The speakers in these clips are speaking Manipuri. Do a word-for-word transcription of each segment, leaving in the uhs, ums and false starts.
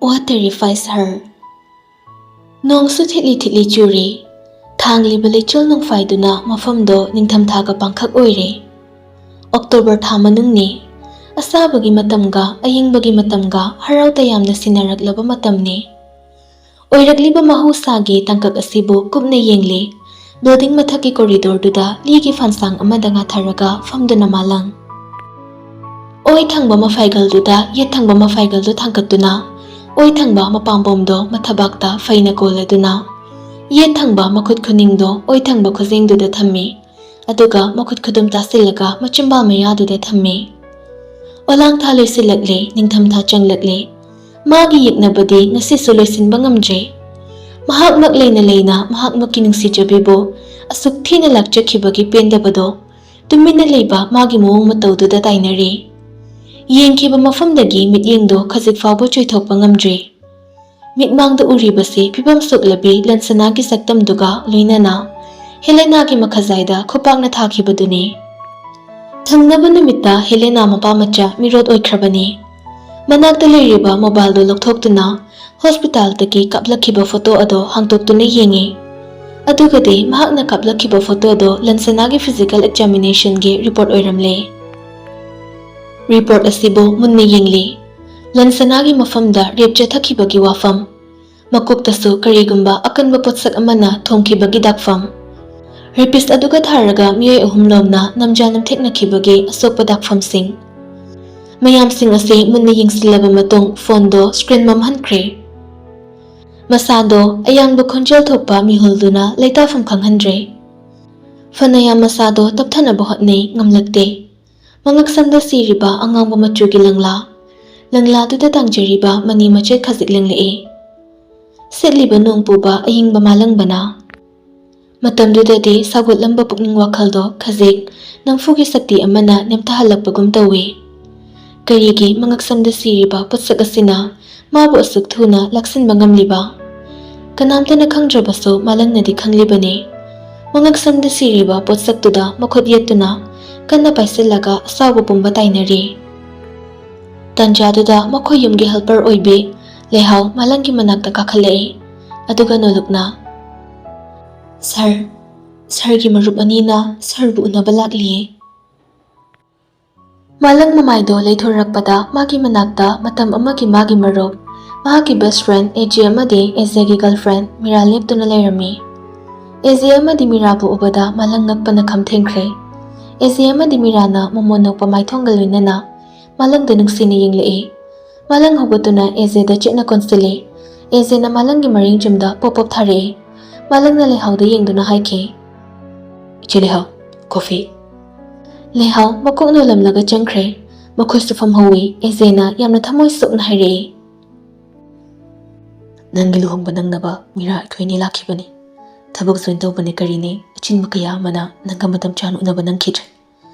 What terrifies her? ꯅꯣꯡꯁꯨ ꯊꯤꯠꯂꯤ ꯊꯤꯠꯂꯤ ꯆꯨꯔꯤ꯫ ꯊꯥꯡꯂꯤꯕ ꯂꯩꯆꯤꯜ ꯅꯣꯡꯐꯥꯏꯗꯨꯅ ꯃꯐꯝꯗꯣ ꯅꯤꯡꯊꯝꯊꯥꯒ ꯄꯥꯡꯈꯛ ꯑꯣꯏꯔꯦ꯫ ꯑꯣꯛꯇꯣꯕꯔ ꯊꯥ ꯃꯅꯨꯡꯅꯤ꯫ ꯑꯁꯥꯕꯒꯤ ꯃꯇꯝꯒ ꯑꯌꯤꯡꯕꯒꯤ ꯃꯇꯝꯒ ꯍꯔꯥꯎ ꯇꯌꯥꯝꯅ ꯁꯤꯟꯅꯔꯛꯂꯕ ꯃꯇꯝꯅꯤ꯫ ꯑꯣꯏꯔꯛꯂꯤꯕ ꯃꯍꯧꯁꯥꯒꯤ ꯇꯥꯡꯀꯛ ꯑꯁꯤꯕꯨ ꯀꯨꯞꯅ ꯌꯦꯡꯂꯤ꯫ ꯕꯤꯜꯗꯤꯡ ꯃꯊꯛꯀꯤ ꯀꯣꯔꯤꯗꯣꯔꯗꯨꯗ ꯂꯤꯒꯤ ꯐꯥꯟꯁꯥꯡ ꯑꯃꯗ ꯉꯥꯊꯔꯒ ꯐꯝꯗꯨꯅ ꯃꯥꯂꯪ꯫ ꯑꯣꯏ ꯊꯪꯕ ꯃꯐꯥꯏꯒꯜꯗꯨꯗ ꯌꯦꯠ ꯊꯪꯕ ꯃꯐꯥꯏꯒꯜꯗꯨ ꯊꯥꯡꯒꯠꯇꯨꯅ, ꯑꯣꯏ ꯊꯪꯕ ꯃꯄꯥꯝꯕꯣꯝꯗꯣ ꯃꯊꯕꯥꯛꯇ ꯐꯩꯅ ꯀꯣꯜꯂꯗꯨꯅ, ꯌꯦꯠ ꯊꯪꯕ ꯃꯈꯨꯠ ꯈꯨꯅꯤꯡꯗꯣ ꯑꯣꯏ ꯊꯪꯕ ꯈꯨꯖꯦꯡꯗꯨꯗ ꯊꯝꯃꯤ꯫ ꯑꯗꯨꯒ ꯃꯈꯨꯠ ꯈꯨꯗꯨꯝ ꯇꯥꯁꯤꯜꯂꯒ ꯃꯆꯤꯟꯕꯥꯜ ꯃꯌꯥꯗꯨꯗ ꯊꯝꯃꯤ꯫ ꯑꯣꯂꯥꯡꯊꯥ ꯂꯣꯏꯁꯤꯜꯂꯛꯂꯦ, ꯅꯤꯡꯊꯝꯊꯥ ꯆꯪꯂꯛꯂꯦ꯫ ꯃꯥꯒꯤ ꯌꯦꯛꯅꯕꯗꯤ ꯉꯁꯤꯁꯨ ꯂꯣꯏꯁꯤꯟꯕ ꯉꯝꯗ꯭ꯔꯦ꯫ ꯃꯍꯥꯛꯃꯛ ꯂꯩꯅ ꯂꯩꯅ ꯃꯍꯥꯛꯃꯛꯀꯤ ꯅꯨꯡꯁꯤꯖꯕꯤꯕꯨ ꯑꯁꯨꯛ ꯊꯤꯅ ꯂꯥꯛꯆꯈꯤꯕꯒꯤ ꯄꯦꯟꯗꯕꯗꯣ ꯇꯨꯃꯤꯟꯅ ꯂꯩꯕ ꯃꯥꯒꯤ ꯃꯑꯣꯡ ꯃꯇꯧꯗꯨꯗ ꯇꯥꯏꯅꯔꯤ꯫ ꯌꯦꯡꯈꯤꯕ ꯃꯐꯝꯗꯒꯤ ꯃꯤꯠꯌꯦꯡꯗꯣ ꯈꯖꯤꯛ ꯐꯥꯎꯕ ꯆꯣꯏꯊꯣꯛꯄ ꯉꯝꯗ꯭ꯔꯤ꯫ ꯃꯤꯠꯃꯥꯡꯗ ꯎꯔꯤꯕꯁꯤ ꯐꯤꯕꯝ ꯁꯣꯛꯂꯕꯤ ꯂꯟꯁꯅꯥꯒꯤ ꯁꯛꯇꯝꯗꯨꯒ ꯂꯣꯏꯅꯅ ꯍꯦꯂꯦꯅꯥꯒꯤ ꯃꯈꯖꯥꯏꯗ ꯈꯨꯄꯥꯛꯅ ꯊꯥꯈꯤꯕꯗꯨꯅꯤ꯫ ꯊꯪꯅꯕ ꯅꯨꯃꯤꯠꯇ ꯍꯦꯂꯦꯅꯥ ꯃꯄꯥ ꯃꯆꯥ ꯃꯤꯔꯣꯠ ꯑꯣꯏꯈ꯭ꯔꯕꯅꯤ꯫ ꯃꯅꯥꯛꯇ ꯂꯩꯔꯤꯕ ꯃꯣꯕꯥꯏꯜꯗꯨ ꯂꯧꯊꯣꯛꯇꯨꯅ ꯍꯣꯁꯄꯤꯇꯥꯜꯗꯒꯤ ꯀꯥꯞꯂꯛꯈꯤꯕ ꯐꯣꯇꯣ ꯑꯗꯣ ꯍꯥꯡꯗꯣꯛꯇꯨꯅ ꯌꯦꯡꯉꯤ꯫ ꯑꯗꯨꯒꯗꯤ ꯃꯍꯥꯛꯅ ꯀꯥꯞꯂꯛꯈꯤꯕ ꯐꯣꯇꯣꯗꯣ ꯂꯟꯁꯅꯥꯒꯤ ꯐꯤꯖꯤꯀꯦꯜ ꯑꯦꯛꯖꯥꯃꯤꯅꯦꯁꯟꯒꯤ ꯔꯤꯄꯣꯔꯠ ꯑꯣꯏꯔꯝꯂꯦ꯫ ꯔꯤꯄꯣꯔꯠ ꯑꯁꯤꯕꯨ ꯃꯨꯟꯅ ꯌꯦꯡꯂꯤ꯫ ꯂꯟꯁꯅꯥꯒꯤ ꯃꯐꯝꯗ ꯔꯦꯞ ꯆꯠꯊꯈꯤꯕꯒꯤ ꯋꯥꯐꯝ, ꯃꯀꯣꯛꯇꯁꯨ ꯀꯔꯤꯒꯨꯝꯕ ꯑꯀꯟꯕ ꯄꯣꯠꯁꯛ ꯑꯃꯅ ꯊꯣꯝꯈꯤꯕꯒꯤ ꯗꯥꯛꯐꯝ, ꯔꯦꯄꯤꯁ ꯑꯗꯨꯒ ꯊꯥꯔꯒ ꯃꯤꯑꯣꯏ ꯑꯍꯨꯝ ꯂꯣꯝꯅ ꯅꯝꯖꯥ ꯅꯝꯊꯦꯛꯅꯈꯤꯕꯒꯤ ꯑꯁꯣꯛꯄ ꯗꯥꯛꯐꯝꯁꯤꯡ꯫ ꯃꯌꯥꯝꯁꯤꯡ ꯑꯁꯤ ꯃꯨꯟꯅ ꯌꯦꯡꯁꯤꯜꯂꯕ ꯃꯇꯨꯡ ꯐꯣꯟꯗꯣ ꯁ꯭ꯀ꯭ꯔꯤꯟ ꯃꯝꯍꯟꯈ꯭ꯔꯦ꯫ ꯃꯁꯥꯗꯣ ꯑꯌꯥꯡꯕ ꯈꯣꯟꯖꯦꯜ ꯊꯣꯛꯄ ꯃꯤꯍꯨꯜꯗꯨꯅ ꯂꯩꯇꯥꯐꯝ ꯈꯪꯍꯟꯗ꯭ꯔꯦ꯫ ꯐꯅꯌꯥꯝ ꯃꯁꯥꯗꯣ ꯇꯞꯊꯅꯕ ꯍꯣꯠꯅꯩ, ꯉꯝꯂꯛꯇꯦ꯫ ꯃꯉꯛꯁꯝꯗ ꯁꯤꯔꯤꯕ ꯑꯉꯥꯡꯕ ꯃꯆꯨꯒꯤ ꯂꯪꯂꯥ, ꯂꯪꯂꯥꯗꯨꯗ ꯇꯥꯡꯖꯔꯤꯕ ꯃꯅꯤ ꯃꯆꯦꯠ ꯈꯖꯤꯛ ꯂꯦꯡꯂꯛꯏ꯫ ꯁꯤꯠꯂꯤꯕ ꯅꯣꯡ ꯄꯨꯕ ꯑꯏꯪꯕ ꯃꯥꯂꯪꯕꯅ꯫ ꯃꯇꯝꯗꯨꯗꯗꯤ ꯁꯥꯎꯒꯠꯂꯝꯕ ꯄꯨꯛꯅꯤꯡ ꯋꯥꯈꯜꯗꯣ ꯈꯖꯤꯛ ꯅꯝꯐꯨꯒꯤ ꯁꯛꯇꯤ ꯑꯃꯅ ꯅꯦꯝꯊꯍꯜꯂꯛꯄꯒꯨꯝ ꯇꯧꯏ꯫ ꯀꯔꯤꯒꯤ ꯃꯉꯛꯁꯝꯗ ꯁꯤꯔꯤꯕ ꯄꯣꯠꯁꯛ ꯑꯁꯤꯅ ꯃꯥꯕꯨ ꯑꯁꯨꯛ ꯊꯨꯅ ꯂꯥꯛꯁꯤꯟꯕ ꯉꯝꯂꯤꯕ? ꯀꯅꯥꯝꯇꯅ ꯈꯪꯗ꯭ꯔꯕꯁꯨ ꯃꯥꯂꯪꯅꯗꯤ ꯈꯪꯂꯤꯕꯅꯤ꯫ ꯃꯉꯛꯁꯝꯗ ꯁꯤꯔꯤꯕ ꯄꯣꯠꯁꯛꯇꯨꯗ ꯃꯈꯨꯠ ꯌꯦꯠꯇꯨꯅ ꯀꯟꯅ ꯄꯥꯏꯁꯤꯜꯂꯒ ꯑꯁꯥꯎꯕ ꯄꯨꯝꯕ ꯇꯥꯏꯅꯔꯤ꯫ ꯇꯥꯟꯖꯥꯗꯨꯗ ꯃꯈꯣꯏ ꯌꯨꯝꯒꯤ ꯍꯦꯜꯄꯔ ꯑꯣꯏꯕꯤ ꯂꯩꯍꯥꯎ ꯃꯥꯂꯪꯒꯤ ꯃꯅꯥꯛꯇ ꯀꯥꯈꯠꯂꯛꯏ꯫ ꯑꯗꯨꯒ ꯅꯣꯂꯨꯛꯅ, "ꯁꯥꯔ, ꯁꯥꯔꯒꯤ ꯃꯔꯨꯞ ꯑꯅꯤꯅ ꯁꯥꯔꯕꯨ ꯎꯅꯕ ꯂꯥꯛꯂꯤꯌꯦ꯫" ꯃꯥꯂꯪ ꯃꯃꯥꯏꯗꯣ ꯂꯩꯊꯣꯔꯛꯄꯗ ꯃꯥꯒꯤ ꯃꯅꯥꯛꯇ ꯃꯇꯝ ꯑꯃꯒꯤ ꯃꯥꯒꯤ ꯃꯔꯨꯞ, ꯃꯍꯥꯛꯀꯤ best friend ꯑꯦꯖꯦ ꯑꯃꯗꯤ ꯑꯦꯖꯦꯒꯤ girlfriend ꯃꯤꯔꯥ ꯂꯦꯞꯇꯨꯅ ꯂꯩꯔꯝꯃꯤ꯫ ꯑꯦꯖꯦ ꯑꯃꯗꯤ ꯃꯤꯔꯥꯕꯨ ꯎꯕꯗ ꯃꯥꯂꯪ ꯉꯛꯄꯅ ꯈꯝ ꯊꯦꯡꯈ꯭ꯔꯦ꯫ ꯑꯦꯖꯦ ꯑꯃꯗꯤ ꯃꯤꯔꯥꯅ ꯃꯃꯣꯟ ꯅꯣꯛꯄ ꯃꯥꯏꯊꯣꯡꯒ ꯂꯣꯏꯅꯅ ꯃꯥꯂꯪꯗ ꯅꯨꯡꯁꯤꯅ ꯌꯦꯡꯂꯛꯏ꯫ ꯃꯥꯂꯪ ꯍꯧꯒꯠꯇꯨꯅ ꯑꯦꯖꯦꯗ ꯆꯦꯠꯅ ꯀꯣꯟꯁꯤꯜꯂꯤ꯫ ꯑꯦꯖꯦꯅ ꯃꯥꯂꯪꯒꯤ ꯃꯔꯤꯡ ꯆꯨꯝꯗ ꯄꯣꯞ ꯄꯣꯞ ꯊꯥꯔꯛꯏ꯫ ꯃꯥꯂꯪꯅ ꯂꯩꯍꯥꯎꯗ ꯌꯦꯡꯗꯨꯅ ꯍꯥꯏꯈꯤ, "ꯏꯆꯦ ꯂꯩꯍꯥꯎ, coffee꯫" ꯂꯩꯍꯥꯎ ꯃꯀꯣꯛ ꯅꯣꯜꯂꯝꯂꯒ ꯆꯪꯈ꯭ꯔꯦ꯫ ꯃꯈꯨꯠꯁꯨ ꯐꯝꯍꯧꯏ꯫ ꯑꯦꯖꯦꯅ ꯌꯥꯝꯅ ꯊꯃꯣꯏ ꯁꯣꯛꯅ ꯍꯥꯏꯔꯛꯏ, "ꯅꯪꯒꯤ ꯂꯨꯍꯣꯡꯕ ꯅꯪꯅꯕ ꯃꯤꯔꯥ ꯑꯩꯈꯣꯏ ꯑꯅꯤ ꯂꯥꯛꯈꯤꯕꯅꯤ꯫ ꯊꯕꯛ join ꯇꯧꯕꯅꯦ ꯀꯔꯤꯅꯦ, ꯑꯆꯤꯟꯕ ꯀꯌꯥ ꯑꯃꯅ ꯅꯪꯒ ꯃꯇꯝ ꯆꯥꯅ ꯎꯅꯕ ꯅꯪꯈꯤꯗ꯭ꯔꯦ꯫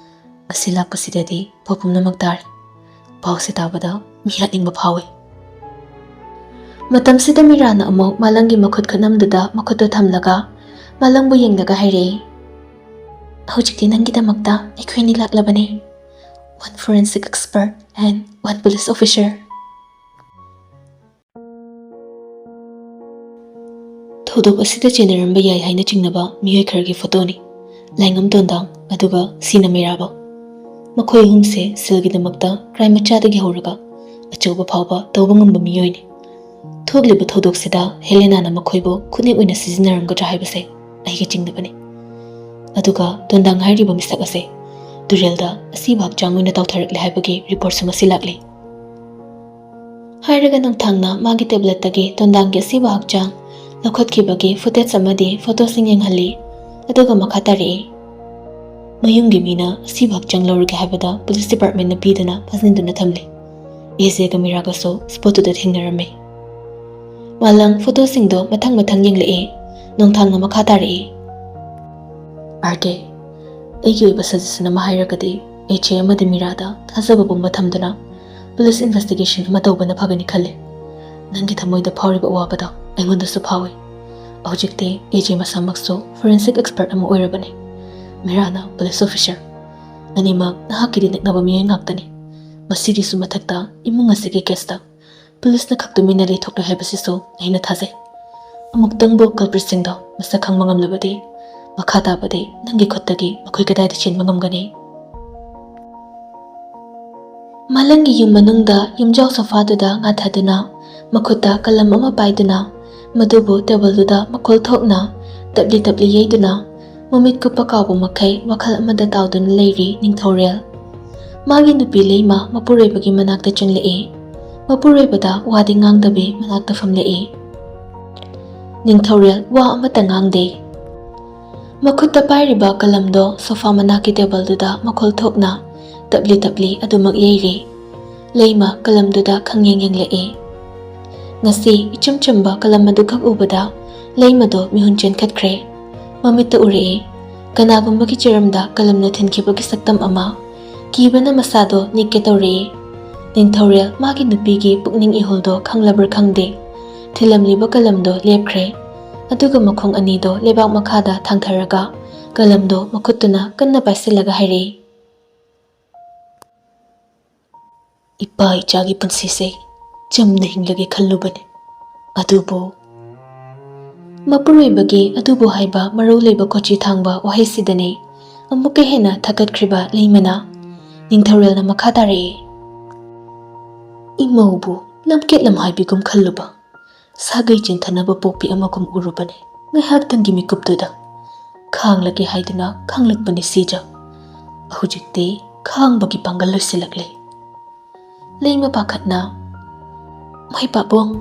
ꯉꯁꯤ ꯂꯥꯛꯄꯁꯤꯗꯗꯤ ꯄꯥꯎ ꯄꯨꯝꯅꯃꯛ ꯇꯥꯔꯦ꯫ ꯄꯥꯎꯁꯦ ꯇꯥꯕꯗ ꯃꯤ ꯍꯥꯠꯅꯤꯡꯕ ꯐꯥꯎꯏ꯫" ꯃꯇꯝꯁꯤꯗ ꯃꯤꯔꯥꯅ ꯑꯃꯨꯛ ꯃꯥꯂꯪꯒꯤ ꯃꯈꯨꯠ ꯈꯨꯅꯝꯗꯨꯗ ꯃꯈꯨꯠꯇꯨ ꯊꯝꯂꯒ ꯃꯥꯂꯪꯕꯨ ꯌꯦꯡꯂꯒ ꯍꯥꯏꯔꯛꯏ, "ꯍꯧꯖꯤꯛꯇꯤ ꯅꯪꯒꯤꯗꯃꯛꯇ ꯑꯩꯈꯣꯏ ꯑꯅꯤ ꯂꯥꯛꯂꯕꯅꯦ꯫ One forensic expert and one police officer." ꯊꯧꯗꯣꯛ ꯑꯁꯤꯗ ꯆꯦꯟꯅꯔꯝꯕ ꯌꯥꯏ ꯍꯥꯏꯅ ꯆꯤꯡꯅꯕ ꯃꯤꯑꯣꯏ ꯈꯔꯒꯤ ꯐꯣꯇꯣꯅꯤ꯫ ꯂꯥꯏꯉꯝ ꯇꯣꯟꯗꯥꯡ, ꯑꯗꯨꯒ ꯁꯤꯅ ꯃꯩꯔꯥꯕ꯫ ꯃꯈꯣꯏ ꯑꯍꯨꯝꯁꯦ ꯁꯦꯜꯒꯤꯗꯃꯛꯇ crime ꯃꯆꯥꯗꯒꯤ ꯍꯧꯔꯒ ꯑꯆꯧꯕ ꯐꯥꯎꯕ ꯇꯧꯕ ꯉꯝꯕ ꯃꯤꯑꯣꯏꯅꯤ꯫ ꯊꯣꯛꯂꯤꯕ ꯊꯧꯗꯣꯛꯁꯤꯗ ꯍꯦꯂꯦꯅꯥꯅ ꯃꯈꯣꯏꯕꯨ ꯈꯨꯠꯅꯦꯛ ꯑꯣꯏꯅ ꯁꯤꯖꯤꯟꯅꯔꯝꯒꯗ꯭ꯔꯥ ꯍꯥꯏꯕꯁꯦ ꯑꯩꯒꯤ ꯆꯤꯡꯅꯕꯅꯤ꯫ ꯑꯗꯨꯒ ꯇꯣꯟꯗꯥꯡ ꯍꯥꯏꯔꯤꯕ ꯃꯤꯁꯛ ꯑꯁꯦ ꯇꯨꯔꯦꯜꯗ ꯑꯁꯤꯕ ꯍꯛꯆꯥꯡ ꯑꯣꯏꯅ ꯇꯥꯎꯊꯔꯛꯂꯦ ꯍꯥꯏꯕꯒꯤ reportꯁꯨ ꯉꯁꯤ ꯂꯥꯛꯂꯤ꯫ ꯍꯥꯏꯔꯒ ꯅꯣꯡꯊꯥꯡꯅ ꯃꯥꯒꯤ tabletꯇꯒꯤ ꯇꯣꯟꯗꯥꯡꯒꯤ ꯑꯁꯤꯕ ꯍꯛꯆꯥꯡ ꯂꯧꯈꯠꯈꯤꯕꯒꯤ footageꯁꯤꯡ ꯑꯃꯗꯤ photoꯁꯤꯡ ꯌꯦꯡꯍꯜꯂꯤ꯫ ꯑꯗꯨꯒ ꯃꯈꯥ ꯇꯥꯔꯛꯏ, "ꯃꯌꯨꯝꯒꯤ ꯃꯤꯅ ꯑꯁꯤꯕ ꯍꯛꯆꯥꯡ ꯂꯧꯔꯒꯦ ꯍꯥꯏꯕꯗ police departmentꯅ ꯄꯤꯗꯨꯅ ꯐꯥꯖꯤꯟꯗꯨꯅ ꯊꯝꯂꯤ꯫ ꯑꯦꯖꯦꯒ ꯃꯤꯔꯥꯒꯁꯨ spotꯇꯨꯗ ꯊꯦꯡꯅꯔꯝꯃꯤ꯫" ꯃꯥꯂꯪ photoꯁꯤꯡꯗꯣ ꯃꯊꯪ ꯃꯊꯪ ꯌꯦꯡꯂꯛꯏ꯫ ꯅꯣꯡꯊꯥꯡꯅ ꯃꯈꯥ ꯇꯥꯔꯛꯏ, "ꯑꯥꯔ ꯀꯦ, ꯑꯩꯒꯤ ꯑꯣꯏꯕ suggestion ꯑꯃ ꯍꯥꯏꯔꯒꯗꯤ ꯑꯦꯖꯦ ꯑꯃꯗꯤ ꯃꯤꯔꯥꯗ ꯊꯥꯖꯕ ꯄꯨꯝꯕ ꯊꯝꯗꯨꯅ police investigation ꯑꯃ ꯇꯧꯕꯅ ꯐꯒꯅꯤ ꯈꯜꯂꯤ꯫ ꯅꯪꯒꯤ ꯊꯃꯣꯏꯗ ꯐꯥꯎꯔꯤꯕ ꯑꯋꯥꯕꯗꯣ ꯑꯩꯉꯣꯟꯗꯁꯨ ꯐꯥꯎꯏ꯫ ꯍꯧꯖꯤꯛꯇꯤ ꯑꯦꯖꯦ ꯃꯁꯥꯃꯛꯁꯨ forensic expert ꯑꯃ ꯑꯣꯏꯔꯕꯅꯤ꯫ ꯃꯤꯔꯥꯅ police officer꯫ ꯑꯅꯤꯃꯛ ꯅꯍꯥꯛꯀꯤꯗꯤ ꯅꯛꯅꯕ ꯃꯤꯑꯣꯏ ꯉꯥꯛꯇꯅꯤ꯫ ꯃꯁꯤꯒꯤꯁꯨ ꯃꯊꯛꯇ ꯏꯃꯨꯡ ꯑꯁꯤꯒꯤ caseꯇ ꯄꯨꯂꯤꯁꯅ ꯈꯛ ꯇꯨꯃꯤꯟꯅ ꯂꯩꯊꯣꯛꯂꯣꯏ ꯍꯥꯏꯕꯁꯤꯁꯨ ꯑꯩꯅ ꯊꯥꯖꯩ꯫ ꯑꯃꯨꯛꯇꯪꯕꯨ culpritꯁꯤꯡꯗꯣ ꯃꯁꯛ ꯈꯪꯕ ꯉꯝꯂꯕꯗꯤ, ꯃꯈꯥ ꯇꯥꯕꯗꯤ ꯅꯪꯒꯤ ꯈꯨꯠꯇꯒꯤ ꯃꯈꯣꯏ ꯀꯗꯥꯏꯗ ꯆꯦꯟꯕ ꯉꯝꯒꯅꯤ? ꯃꯥꯂꯪꯒꯤ ꯌꯨꯝ ꯃꯅꯨꯡꯗ ꯌꯨꯝꯖꯥꯎ sofaꯗꯨꯗ ꯉꯥꯊꯗꯨꯅ, ꯃꯈꯨꯠꯇ ꯀꯂꯝ ꯑꯃ ꯄꯥꯏꯗꯨꯅ, ꯃꯗꯨꯕꯨ tableꯗꯨꯗ ꯃꯈꯣꯜ ꯊꯣꯛꯅ ꯇꯞꯂꯤ ꯇꯞꯂꯤ ꯌꯩꯗꯨꯅ, ꯃꯃꯤꯠ ꯀꯨꯞꯄ ꯀꯥꯎꯕ ꯃꯈꯩ ꯋꯥꯈꯜ ꯑꯃꯗ ꯇꯥꯎꯗꯨꯅ ꯂꯩꯔꯤ ꯅꯤꯡꯊꯧꯔꯦꯜ꯫ ꯃꯥꯒꯤ ꯅꯨꯄꯤ ꯂꯩꯃ ꯃꯄꯨꯔꯣꯏꯕꯒꯤ ꯃꯅꯥꯛꯇ ꯆꯪꯂꯛꯏ꯫ ꯃꯄꯨꯔꯣꯏꯕꯗ ꯋꯥꯗꯤ ꯉꯥꯡꯗꯕꯤ ꯃꯅꯥꯛꯇ ꯐꯝꯂꯛꯏ꯫ ꯅꯤꯡꯊꯧꯔꯦꯜ ꯋꯥ ꯑꯃꯠꯇ ꯉꯥꯡꯗꯦ꯫ ꯃꯈꯨꯠꯇ ꯄꯥꯏꯔꯤꯕ ꯀꯂꯝꯗꯣ sofa ꯃꯅꯥꯛꯀꯤ tableꯗꯨꯗ ꯃꯈꯣꯜ ꯊꯣꯛꯅ ꯇꯞꯂꯤ ꯇꯞꯂꯤ ꯑꯗꯨꯃꯛ ꯌꯩꯔꯤ꯫ ꯂꯩꯃ ꯀꯂꯝꯗꯨꯗ ꯈꯪꯌꯦꯡ ꯌꯦꯡꯂꯛꯏ꯫ ꯉꯁꯤ ꯏꯆꯝ ꯆꯝꯕ ꯀꯂꯝ ꯑꯗꯨꯈꯛ ꯎꯕꯗ ꯂꯩꯃꯗꯣ ꯃꯤꯍꯨꯟ ꯆꯦꯟꯈꯠꯈ꯭ꯔꯦ꯫ ꯃꯃꯤꯠꯇ ꯎꯔꯛꯏ, ꯀꯅꯥꯒꯨꯝꯕꯒꯤ ꯆꯔꯝꯗ ꯀꯂꯝꯅ ꯊꯤꯟꯈꯤꯕꯒꯤ ꯁꯛꯇꯝ ꯑꯃ꯫ ꯀꯤꯕꯅ ꯃꯁꯥꯗꯣ ꯅꯤꯛꯀꯦ ꯇꯧꯔꯛꯏ꯫ ꯅꯤꯡꯊꯧꯔꯦꯜ ꯃꯥꯒꯤ ꯅꯨꯄꯤꯒꯤ ꯄꯨꯛꯅꯤꯡ ꯏꯍꯨꯜꯗꯣ ꯈꯪꯂꯕ꯭ꯔꯥ ꯈꯪꯗꯦ, ꯊꯤꯜꯂꯝꯂꯤꯕ ꯀꯂꯝꯗꯣ ꯂꯦꯞꯈ꯭ꯔꯦ꯫ ꯑꯗꯨꯒ ꯃꯈꯣꯡ ꯑꯅꯤꯗꯣ ꯂꯩꯕꯥꯛ ꯃꯈꯥꯗ ꯊꯥꯡꯊꯔꯒ ꯀꯂꯝꯗꯣ ꯃꯈꯨꯠꯇꯨꯅ ꯀꯟꯅ ꯄꯥꯏꯁꯤꯜꯂꯒ ꯍꯥꯏꯔꯛꯏ, "ꯏꯄꯥ ꯏꯆꯥꯒꯤ ꯄꯨꯟꯁꯤꯁꯦ ꯆꯝꯅ ꯍꯤꯡꯂꯒꯦ ꯈꯜꯂꯨꯕꯅꯤ, ꯑꯗꯨꯕꯨ"꯫ ꯃꯄꯨꯔꯣꯏꯕꯒꯤ "ꯑꯗꯨꯕꯨ" ꯍꯥꯏꯕ ꯃꯔꯧ ꯂꯩꯕ ꯀꯣꯆꯤ ꯊꯥꯡꯕ ꯋꯥꯍꯩꯁꯤꯗꯅꯤ ꯑꯃꯨꯛꯀ ꯍꯦꯟꯅ ꯊꯛꯀꯠꯈ꯭ꯔꯤꯕ ꯂꯩꯃꯅ꯫ ꯅꯤꯡꯊꯧꯔꯦꯜꯅ ꯃꯈꯥ ꯇꯥꯔꯛꯏ, "ꯏꯃꯧꯕꯨ ꯂꯝꯀꯦꯠ ꯂꯝꯍꯥꯏꯕꯤꯒꯨꯝ ꯈꯜꯂꯨꯕ, ꯁꯥꯒꯩ ꯆꯤꯡꯊꯅꯕ ꯄꯣꯛꯄꯤ ꯑꯃꯒꯨꯝ ꯎꯔꯨꯕꯅꯤ꯫ ꯉꯥꯏꯍꯥꯛꯇꯪꯒꯤ ꯃꯤꯀꯨꯞꯇꯨꯗ ꯈꯥꯡꯂꯒꯦ ꯍꯥꯏꯗꯨꯅ ꯈꯥꯡꯂꯛꯄꯅꯤ ꯁꯤꯖ꯫ ꯍꯧꯖꯤꯛꯇꯤ ꯈꯥꯡꯕꯒꯤ ꯄꯥꯡꯒꯜ ꯂꯣꯏꯁꯤꯜꯂꯛꯂꯦ"꯫ ꯂꯩꯃ ꯄꯥꯈꯠꯅ, "ꯃꯥꯏ ꯄꯥꯕꯨꯡ,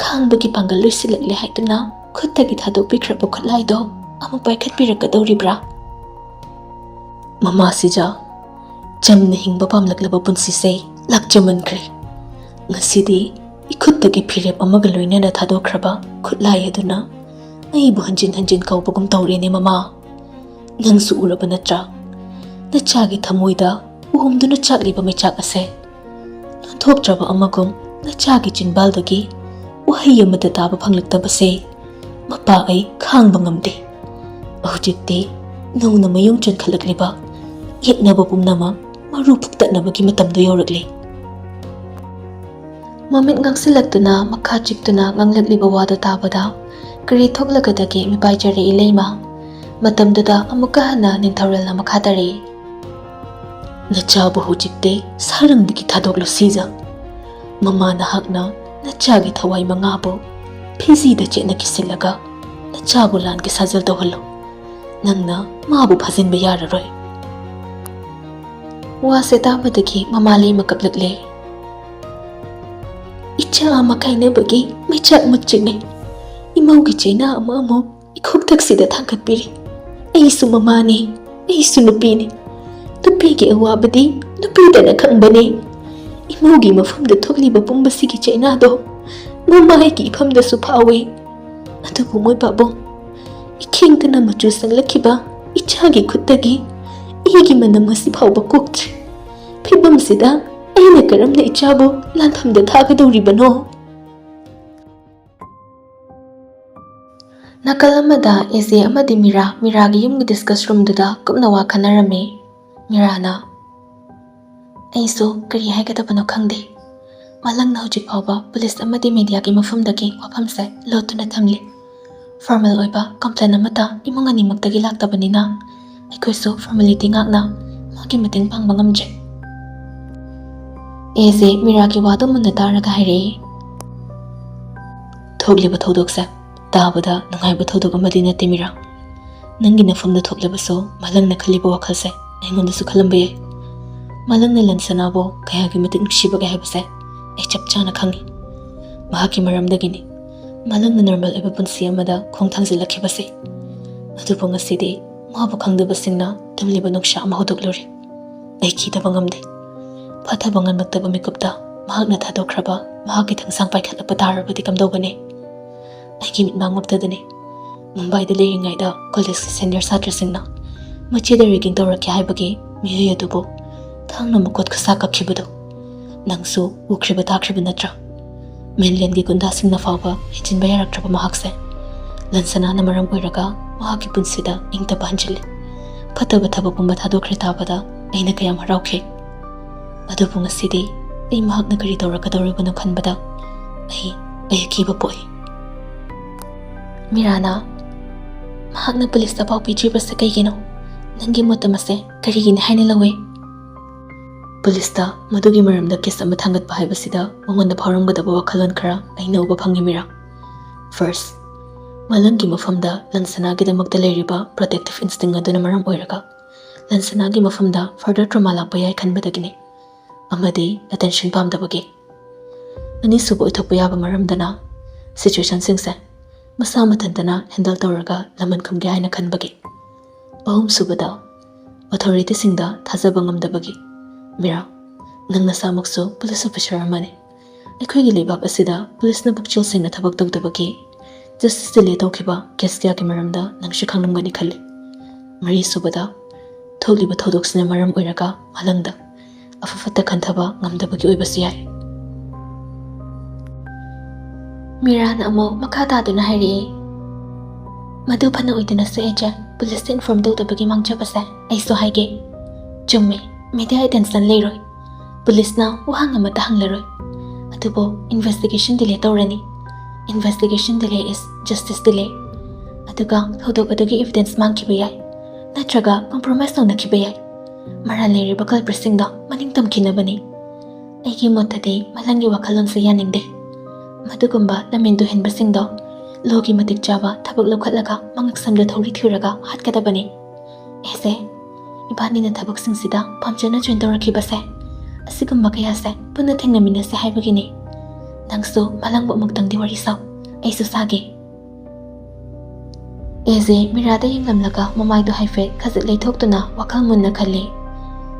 ꯈꯥꯡꯕꯒꯤ ꯄꯥꯡꯒꯜ ꯂꯣꯏꯁꯤꯜꯂꯛꯂꯦ ꯍꯥꯏꯗꯨꯅ ꯈꯨꯠꯇꯒꯤ ꯊꯥꯗꯣꯛꯄꯤꯈ꯭ꯔꯕ ꯈꯨꯠꯂꯥꯏꯗꯣ ꯑꯃꯨꯛ ꯄꯥꯏꯈꯠꯄꯤꯔꯛꯀꯗꯧꯔꯤꯕ꯭ꯔꯥ?" "ꯃꯃꯥ ꯁꯤꯖ, ꯆꯝꯅ ꯍꯤꯡꯕ ꯄꯥꯝꯂꯛꯂꯕ ꯄꯨꯟꯁꯤꯁꯦ ꯂꯥꯛꯆꯃꯟꯈ꯭ꯔꯦ꯫ ꯉꯁꯤꯗꯤ ꯏꯈꯨꯠꯇꯒꯤ ꯐꯤꯔꯦꯞ ꯑꯃꯒ ꯂꯣꯏꯅꯅ ꯊꯥꯗꯣꯛꯈ꯭ꯔꯕ ꯈꯨꯠꯂꯥꯏ ꯑꯗꯨꯅ ꯑꯩꯕꯨ ꯍꯟꯖꯤꯟ ꯍꯟꯖꯤꯟ ꯀꯧꯕꯒꯨꯝ ꯇꯧꯔꯦꯅꯦ ꯃꯃꯥ꯫ ꯅꯪꯁꯨ ꯎꯔꯕ ꯅꯠꯇ꯭ꯔꯥ? ꯅꯆꯥꯒꯤ ꯊꯃꯣꯏꯗ ꯎꯍꯨꯝꯗꯨꯅ ꯆꯥꯛꯂꯤꯕ ꯃꯩꯆꯥꯛ ꯑꯁꯦ ꯂꯣꯟꯊꯣꯛꯇ꯭ꯔꯕ ꯑꯃꯒꯨꯝ ꯅꯆꯥꯒꯤ ꯆꯤꯟꯕꯥꯜꯗꯒꯤ ꯋꯥꯍꯩ ꯑꯃꯠꯇ ꯇꯥꯕ ꯐꯪꯂꯛꯇꯕꯁꯦ ꯃꯄꯥ ꯑꯩ ꯈꯥꯡꯕ ꯉꯝꯗꯦ꯫ ꯍꯧꯖꯤꯛꯇꯤ ꯅꯧꯅ ꯃꯌꯣꯡ ꯆꯪꯈꯠꯂꯛꯂꯤꯕ ꯌꯦꯛꯅꯕ ꯄꯨꯝꯅꯃꯛ ꯃꯔꯨ ꯐꯨꯛꯇꯠꯅꯕꯒꯤ ꯃꯇꯝꯗꯣ ꯌꯧꯔꯛꯂꯦ"꯫ ꯃꯃꯤꯠ ꯉꯥꯡꯁꯤꯜꯂꯛꯇꯨꯅ ꯃꯈꯥ ꯆꯤꯛꯇꯨꯅ ꯉꯥꯡꯂꯛꯂꯤꯕ ꯋꯥꯗꯨ ꯇꯥꯕꯗ ꯀꯔꯤ ꯊꯣꯛꯂꯒꯗꯒꯦ ꯃꯤꯄꯥꯏꯖꯔꯦ ꯏꯂꯩꯃ꯫ ꯃꯇꯝꯗꯨꯗ ꯑꯃꯨꯛꯀ ꯍꯟꯅ ꯅꯤꯡꯊꯧꯔꯦꯜꯅ ꯃꯈꯥ ꯇꯥꯔꯛꯏ꯫ "ꯅꯆꯥꯕꯨ ꯍꯧꯖꯤꯛꯇꯤ ꯁꯥꯔꯪꯗꯒꯤ ꯊꯥꯗꯣꯛꯂꯨ ꯁꯤꯖ꯫ ꯃꯃꯥ ꯅꯍꯥꯛꯅ ꯅꯆꯥꯒꯤ ꯊꯋꯥꯏ ꯃꯉꯥꯕꯨ ꯐꯤꯖꯤꯗ ꯆꯦꯠꯅ ꯀꯤꯁꯤꯜꯂꯒ ꯅꯆꯥꯕꯨ ꯂꯥꯟꯒꯤ ꯁꯥꯖꯦꯜ ꯇꯧꯍꯜꯂꯨ꯫ ꯅꯪꯅ ꯃꯥꯕꯨ ꯐꯥꯖꯤꯟꯕ ꯌꯥꯔꯔꯣꯏ꯫" ꯋꯥꯁꯦ ꯇꯥꯕꯗꯒꯤ ꯃꯃꯥ ꯂꯩꯃ ꯀꯞꯂꯛꯂꯦ꯫ "ꯏꯆꯥ ꯑꯃ ꯀꯥꯏꯅꯕꯒꯤ ꯃꯩꯆꯥꯛ ꯃꯨꯠꯆꯤꯡꯉꯦ꯫ ꯏꯃꯧꯒꯤ ꯆꯩꯅꯥ ꯑꯃ ꯑꯃꯨꯛ ꯏꯈꯣꯛꯊꯛꯁꯤꯗ ꯊꯥꯡꯒꯠꯄꯤꯔꯤ꯫ ꯑꯩꯁꯨ ꯃꯃꯥꯅꯤ, ꯑꯩꯁꯨ ꯅꯨꯄꯤꯅꯤ꯫ ꯅꯨꯄꯤꯒꯤ ꯑꯋꯥꯕꯗꯤ ꯅꯨꯄꯤꯗꯅ ꯈꯪꯕꯅꯤ꯫ ꯏꯃꯧꯒꯤ ꯃꯐꯝꯗ ꯊꯣꯛꯂꯤꯕ ꯄꯨꯝꯕꯁꯤꯒꯤ ꯆꯩꯅꯥꯗꯣ ꯃꯃꯥꯒꯤ ꯏꯐꯝꯗꯁꯨ ꯐꯥꯎꯏ꯫ ꯑꯗꯨꯕꯨ ꯃꯣꯏ ꯄꯥꯕꯨꯡ, ꯏꯈꯦꯡꯗꯅ ꯃꯆꯨ ꯁꯪꯂꯛꯈꯤꯕ ꯏꯆꯥꯒꯤ ꯈꯨꯠꯇꯒꯤ ꯏꯒꯤ ꯃꯅꯝ ꯑꯁꯤ ꯐꯥꯎꯕ ꯀꯣꯛꯇ꯭ꯔꯤ꯫ ꯐꯤꯕꯝꯁꯤꯗ ꯑꯩꯅ ꯀꯔꯝꯅ ꯏꯆꯥꯕꯨ ꯂꯥꯟꯐꯝꯗ ꯊꯥꯒꯗꯧꯔꯤꯕꯅꯣ?" ꯅꯥꯀꯜ ꯑꯃꯗ ꯑꯦꯖꯦ ꯑꯃꯗꯤ ꯃꯤꯔꯥ, ꯃꯤꯔꯥꯒꯤ ꯌꯨꯝꯒꯤ ꯗꯤꯁꯀꯁ ꯔꯨꯝꯗꯨꯗ ꯀꯨꯞꯅ ꯋꯥ ꯈꯟꯅꯔꯝꯃꯤ꯫ ꯃꯤꯔꯥꯅ, "ꯑꯩꯁꯨ ꯀꯔꯤ ꯍꯥꯏꯒꯗꯕꯅꯣ ꯈꯪꯗꯦ꯫ ꯃꯥꯂꯪꯅ ꯍꯧꯖꯤꯛ ꯐꯥꯎꯕ ꯄꯨꯂꯤꯁ ꯑꯃꯗꯤ ꯃꯦꯗꯤꯌꯥꯒꯤ ꯃꯐꯝꯗꯒꯤ ꯋꯥꯐꯝꯁꯦ ꯂꯣꯠꯇꯨꯅ ꯊꯝꯂꯤ꯫ ꯐꯣꯔꯃꯦꯜ ꯑꯣꯏꯕ ꯀꯝꯄ꯭ꯂꯦꯟ ꯑꯃꯠꯇ ꯏꯃꯨꯡ ꯑꯅꯤꯃꯛꯇꯒꯤ ꯂꯥꯛꯇꯕꯅꯤꯅ ꯑꯩꯈꯣꯏꯁꯨ ꯐꯣꯔꯃꯦꯂꯤꯇꯤ ꯉꯥꯛꯅ ꯃꯥꯒꯤ ꯃꯇꯦꯡ ꯄꯥꯡꯕ ꯉꯝꯗ꯭ꯔꯦ꯫" ꯑꯦꯖꯦ ꯃꯤꯔꯥꯒꯤ ꯋꯥꯗꯨ ꯃꯨꯟꯅ ꯇꯥꯔꯒ ꯍꯥꯏꯔꯛꯏ, "ꯊꯣꯛꯂꯤꯕ ꯊꯧꯗꯣꯛꯁꯦ ꯇꯥꯕꯗ ꯅꯨꯡꯉꯥꯏꯕ ꯊꯧꯗꯣꯛ ꯑꯃꯗꯤ ꯅꯠꯇꯦ ꯃꯤꯔꯥ꯫ ꯅꯪꯒꯤ ꯅꯐꯝꯗ ꯊꯣꯛꯂꯕꯁꯨ ꯃꯥꯂꯪꯅ ꯈꯜꯂꯤꯕ ꯋꯥꯈꯜꯁꯦ ꯑꯩꯉꯣꯟꯗꯁꯨ ꯈꯜꯂꯝꯕ ꯌꯥꯏ꯫ ꯃꯥꯂꯪꯅ ꯂꯟꯁꯅꯥꯕꯨ ꯀꯌꯥꯒꯤ ꯃꯇꯤꯛ ꯅꯨꯡꯁꯤꯕꯒꯦ ꯍꯥꯏꯕꯁꯦ ꯑꯩ ꯆꯞ ꯆꯥꯅ ꯈꯪꯉꯤ꯫ ꯃꯍꯥꯛꯀꯤ ꯃꯔꯝꯗꯒꯤꯅꯤ ꯃꯥꯂꯪꯅ ꯅꯣꯔꯃꯦꯜ ꯑꯣꯏꯕ ꯄꯨꯟꯁꯤ ꯑꯃꯗ ꯈꯣꯡ ꯊꯥꯡꯖꯤꯜꯂꯛꯈꯤꯕꯁꯦ꯫ ꯑꯗꯨꯕꯨ ꯉꯁꯤꯗꯤ ꯃꯥꯕꯨ ꯈꯪꯗꯕꯁꯤꯡꯅ ꯇꯝꯂꯤꯕ ꯅꯨꯡꯁꯥ ꯑꯃ ꯍꯧꯗꯣꯛꯂꯨꯔꯦ꯫ ꯑꯩ ꯀꯤꯗꯕ ꯉꯝꯗꯦ꯫ ꯐꯥꯊꯕ ꯉꯝꯂꯛꯇꯕ ꯃꯤꯀꯨꯞꯇ ꯃꯍꯥꯛꯅ ꯊꯥꯗꯣꯛꯈ꯭ꯔꯕ ꯃꯍꯥꯛꯀꯤ ꯊꯥꯡꯁꯥꯡ ꯄꯥꯏꯈꯠꯂꯛꯄ ꯇꯥꯔꯕꯗꯤ ꯀꯝꯗꯧꯒꯅꯤ?" ꯑꯩꯒꯤ ꯃꯤꯠꯃꯥꯡ ꯃꯛꯇꯗꯅꯤ ꯃꯨꯝꯕꯥꯏꯗ ꯂꯩꯔꯤꯉꯩꯗ ꯀꯣꯂꯦꯖꯀꯤ ꯁꯦꯅꯤꯌꯔ ꯁꯥꯇ꯭ꯔꯁꯤꯡꯅ ꯃꯆꯦꯗ ꯔꯦꯒꯤꯡ ꯇꯧꯔꯛꯀꯦ ꯍꯥꯏꯕꯒꯤ ꯃꯤꯑꯣꯏ ꯑꯗꯨꯕꯨ ꯊꯥꯡꯅ ꯃꯈꯨꯠ ꯈꯨꯠꯁꯥ ꯀꯛꯈꯤꯕꯗꯨ ꯅꯪꯁꯨ ꯎꯈ꯭ꯔꯤꯕ ꯇꯥꯈ꯭ꯔꯤꯕ ꯅꯠꯇ꯭ꯔꯥ? ꯃꯦꯟꯂꯦꯟꯒꯤ ꯒꯨꯟꯗꯥꯁꯤꯡꯅ ꯐꯥꯎꯕ ꯍꯦꯟꯖꯤꯟꯕ ꯌꯥꯔꯛꯇ꯭ꯔꯕ ꯃꯍꯥꯛꯁꯦ ꯂꯟꯁꯅꯥꯅ ꯃꯔꯝ ꯑꯣꯏꯔꯒ ꯃꯍꯥꯛꯀꯤ ꯄꯨꯟꯁꯤꯗ ꯏꯪ ꯇꯞꯄ ꯍꯟꯖꯤꯜꯂꯤ꯫ ꯐꯠꯇꯕ ꯊꯕꯛ ꯄꯨꯝꯕ ꯊꯥꯗꯣꯛꯈ꯭ꯔꯦ ꯇꯥꯕꯗ ꯑꯩꯅ ꯀꯌꯥꯝ ꯍꯔꯥꯎꯈꯤ꯫ ꯑꯗꯨꯕꯨ ꯉꯁꯤꯗꯤ ꯑꯩ ꯃꯍꯥꯛꯅ ꯀꯔꯤ ꯇꯧꯔꯛꯀꯗꯧꯔꯤꯕꯅꯣ ꯈꯟꯕꯗ ꯑꯩ ꯑꯩ ꯑꯀꯤꯕ ꯄꯣꯛꯏ꯫ ꯃꯤꯔꯥꯅ, "ꯃꯍꯥꯛꯅ ꯄꯨꯂꯤꯁꯇ ꯄꯥꯎ ꯄꯤꯗ꯭ꯔꯤꯕꯁꯦ ꯀꯩꯒꯤꯅꯣ? ꯅꯪꯒꯤ ꯃꯣꯠꯇ ꯃꯁꯦ ꯀꯔꯤꯒꯤꯅꯤ ꯍꯥꯏꯅ ꯂꯧꯏ?" "ꯄꯨꯂꯤꯁꯇ ꯃꯗꯨꯒꯤ ꯃꯔꯝꯗ ꯀꯦꯁ ꯑꯃ ꯊꯥꯡꯒꯠꯄ ꯍꯥꯏꯕꯁꯤꯗ ꯃꯉꯣꯟꯗ ꯐꯥꯎꯔꯝꯒꯗꯕ ꯋꯥꯈꯜꯂꯣꯟ ꯈꯔ ꯑꯩꯅ ꯎꯕ ꯐꯪꯉꯤ, ꯃꯤꯔꯥ꯫ ꯐꯥꯔꯁ, ꯃꯂꯪꯒꯤ ꯃꯐꯝꯗ ꯂꯟꯁꯅꯥꯒꯤꯗꯃꯛꯇ ꯂꯩꯔꯤꯕ ꯄ꯭ꯔꯣꯇꯦꯛꯇꯤꯞ ꯏꯟꯁꯇꯤꯡ ꯑꯗꯨꯅ ꯃꯔꯝ ꯑꯣꯏꯔꯒ ꯂꯟꯁꯅꯥꯒꯤ ꯃꯐꯝꯗ ꯐꯔꯗꯔ ꯇ꯭ꯔꯣꯃꯥ ꯂꯥꯛꯄ ꯌꯥꯏ ꯈꯟꯕꯗꯒꯤꯅꯤ꯫ ꯑꯃꯗꯤ ꯑꯦꯇꯦꯟꯁꯟ ꯄꯥꯝꯗꯕꯒꯤ꯫ ꯑꯅꯤꯁꯨꯕ ꯑꯣꯏꯊꯣꯛꯄ ꯌꯥꯕ ꯃꯔꯝꯗꯅ ꯁꯤꯆꯨꯋꯦꯁꯟꯁꯤꯡꯁꯦ ꯃꯁꯥ ꯃꯊꯟꯇꯅ ꯍꯦꯟꯗꯜ ꯇꯧꯔꯒ ꯂꯃꯟ ꯈꯨꯝꯒꯦ ꯍꯥꯏꯅ ꯈꯟꯕꯒꯤ꯫ ꯑꯍꯨꯝꯁꯨꯕꯗ, ꯑꯣꯊꯣꯔꯤꯇꯤꯁꯤꯡꯗ ꯊꯥꯖꯕ ꯉꯝꯗꯕꯒꯤ꯫ ꯃꯤꯔꯥ, ꯅꯪ ꯅꯁꯥꯃꯛꯁꯨ ꯄꯨꯂꯤꯁ ꯑꯣꯐꯤꯁꯔ ꯑꯃꯅꯤ꯫ ꯑꯩꯈꯣꯏꯒꯤ ꯂꯩꯕꯥꯛ ꯑꯁꯤꯗ ꯄꯨꯂꯤꯁꯅ ꯄꯨꯛꯆꯦꯜ ꯁꯦꯡꯅ ꯊꯕꯛ ꯇꯧꯗꯕꯒꯤ ꯖꯁꯇꯤꯁ ꯗꯤꯂꯦ ꯇꯧꯈꯤꯕ ꯀꯦꯁ ꯀꯌꯥꯒꯤ ꯃꯔꯝꯗ ꯅꯪꯁꯨ ꯈꯪꯂꯝꯒꯅꯤ ꯈꯜꯂꯤ꯫ ꯃꯔꯤꯁꯨꯕꯗ, ꯊꯣꯛꯂꯤꯕ ꯊꯧꯗꯣꯛꯁꯤꯅ ꯃꯔꯝ ꯑꯣꯏꯔꯒ ꯃꯂꯪꯗ ꯑꯐ ꯐꯠꯇ ꯈꯟꯊꯕ ꯉꯝꯗꯕꯒꯤ ꯑꯣꯏꯕꯁꯨ ꯌꯥꯏ꯫" ꯃꯤꯔꯥꯅ ꯑꯃꯨꯛ ꯃꯈꯥ ꯇꯥꯗꯨꯅ ꯍꯥꯏꯔꯛꯏ, "ꯃꯗꯨ ꯐꯅ ꯑꯣꯏꯗꯨꯅꯁꯨ ꯑꯦꯖꯦ, ꯄꯨꯂꯤꯁꯇ ꯏꯟꯐꯣꯔꯝ ꯇꯧꯗꯕꯒꯤ ꯃꯥꯡꯖꯕꯁꯦ ꯑꯩꯁꯨ ꯍꯥꯏꯒꯦ꯫ ꯆꯨꯝꯃꯦ, ꯃꯤꯗꯤꯌꯥ ꯑꯦꯇꯦꯟꯁꯟ ꯂꯩꯔꯣꯏ, ꯄꯨꯂꯤꯁꯅ ꯋꯥꯍꯪ ꯑꯃꯠꯇ ꯍꯪꯂꯔꯣꯏ, ꯑꯗꯨꯕꯨ ꯏꯟꯚꯦꯁꯇꯤꯒꯦꯁꯟ ꯗꯤꯂꯦ ꯇꯧꯔꯅꯤ꯫ Investigation delay is justice delay꯫ ꯑꯗꯨꯒ ꯊꯧꯗꯣꯛ ꯑꯗꯨꯒꯤ ꯏꯚꯤꯗꯦꯟꯁ ꯃꯥꯡꯈꯤꯕ ꯌꯥꯏ, ꯅꯠꯇ꯭ꯔꯒ ꯀꯣꯝꯄ꯭ꯔꯣꯃꯥꯏꯁ ꯇꯧꯅꯈꯤꯕ ꯌꯥꯏ꯫ ꯃꯔꯥꯜ ꯂꯩꯔꯤꯕ ꯀꯜꯄ꯭ꯔꯤꯠꯁꯤꯡꯗꯣ ꯃꯅꯤꯡ ꯇꯝꯈꯤꯅꯕꯅꯤ꯫ ꯑꯩꯒꯤ ꯃꯣꯠꯇꯗꯤ ꯃꯂꯪꯒꯤ ꯋꯥꯈꯜꯂꯣꯟꯁꯦ ꯌꯥꯅꯤꯡꯗꯦ꯫ ꯃꯗꯨꯒꯨꯝꯕ ꯂꯝꯍꯦꯟ ꯇꯨꯍꯦꯟꯕꯁꯤꯡꯗꯣ ꯂꯣꯒꯤ ꯃꯇꯤꯛ ꯆꯥꯕ ꯊꯕꯛ ꯂꯧꯈꯠꯂꯒ ꯃꯉꯛꯁꯝꯗ ꯊꯧꯔꯤ ꯊꯤꯔꯒ ꯍꯥꯠꯀꯗꯕꯅꯤ꯫ ꯑꯦꯖꯦ, ꯏꯕꯥꯅꯤꯅ ꯊꯕꯛꯁꯤꯡꯁꯤꯗ ꯄꯥꯝꯖꯅ ꯖꯣꯏꯟ ꯇꯧꯔꯛꯈꯤꯕꯁꯦ, ꯑꯁꯤꯒꯨꯝꯕ ꯀꯌꯥꯁꯦ ꯄꯨꯟꯅ ꯊꯦꯡꯅꯃꯤꯟꯅꯁꯦ ꯍꯥꯏꯕꯒꯤꯅꯤ꯫ ꯅꯪꯁꯨ ꯃꯂꯪꯕꯨ ꯑꯃꯨꯛꯇꯪꯗꯤ ꯋꯥꯔꯤ ꯁꯥꯎ, ꯑꯩꯁꯨ ꯁꯥꯒꯦ꯫" ꯑꯦꯖꯦ ꯃꯤꯔꯥꯗ ꯌꯦꯡꯂꯝꯂꯒ ꯃꯃꯥꯏꯗꯨ ꯍꯥꯏꯐꯦꯠ ꯈꯖꯤꯛ ꯂꯩꯊꯣꯛꯇꯨꯅ ꯋꯥꯈꯜ ꯃꯨꯟꯅ ꯈꯜꯂꯤ꯫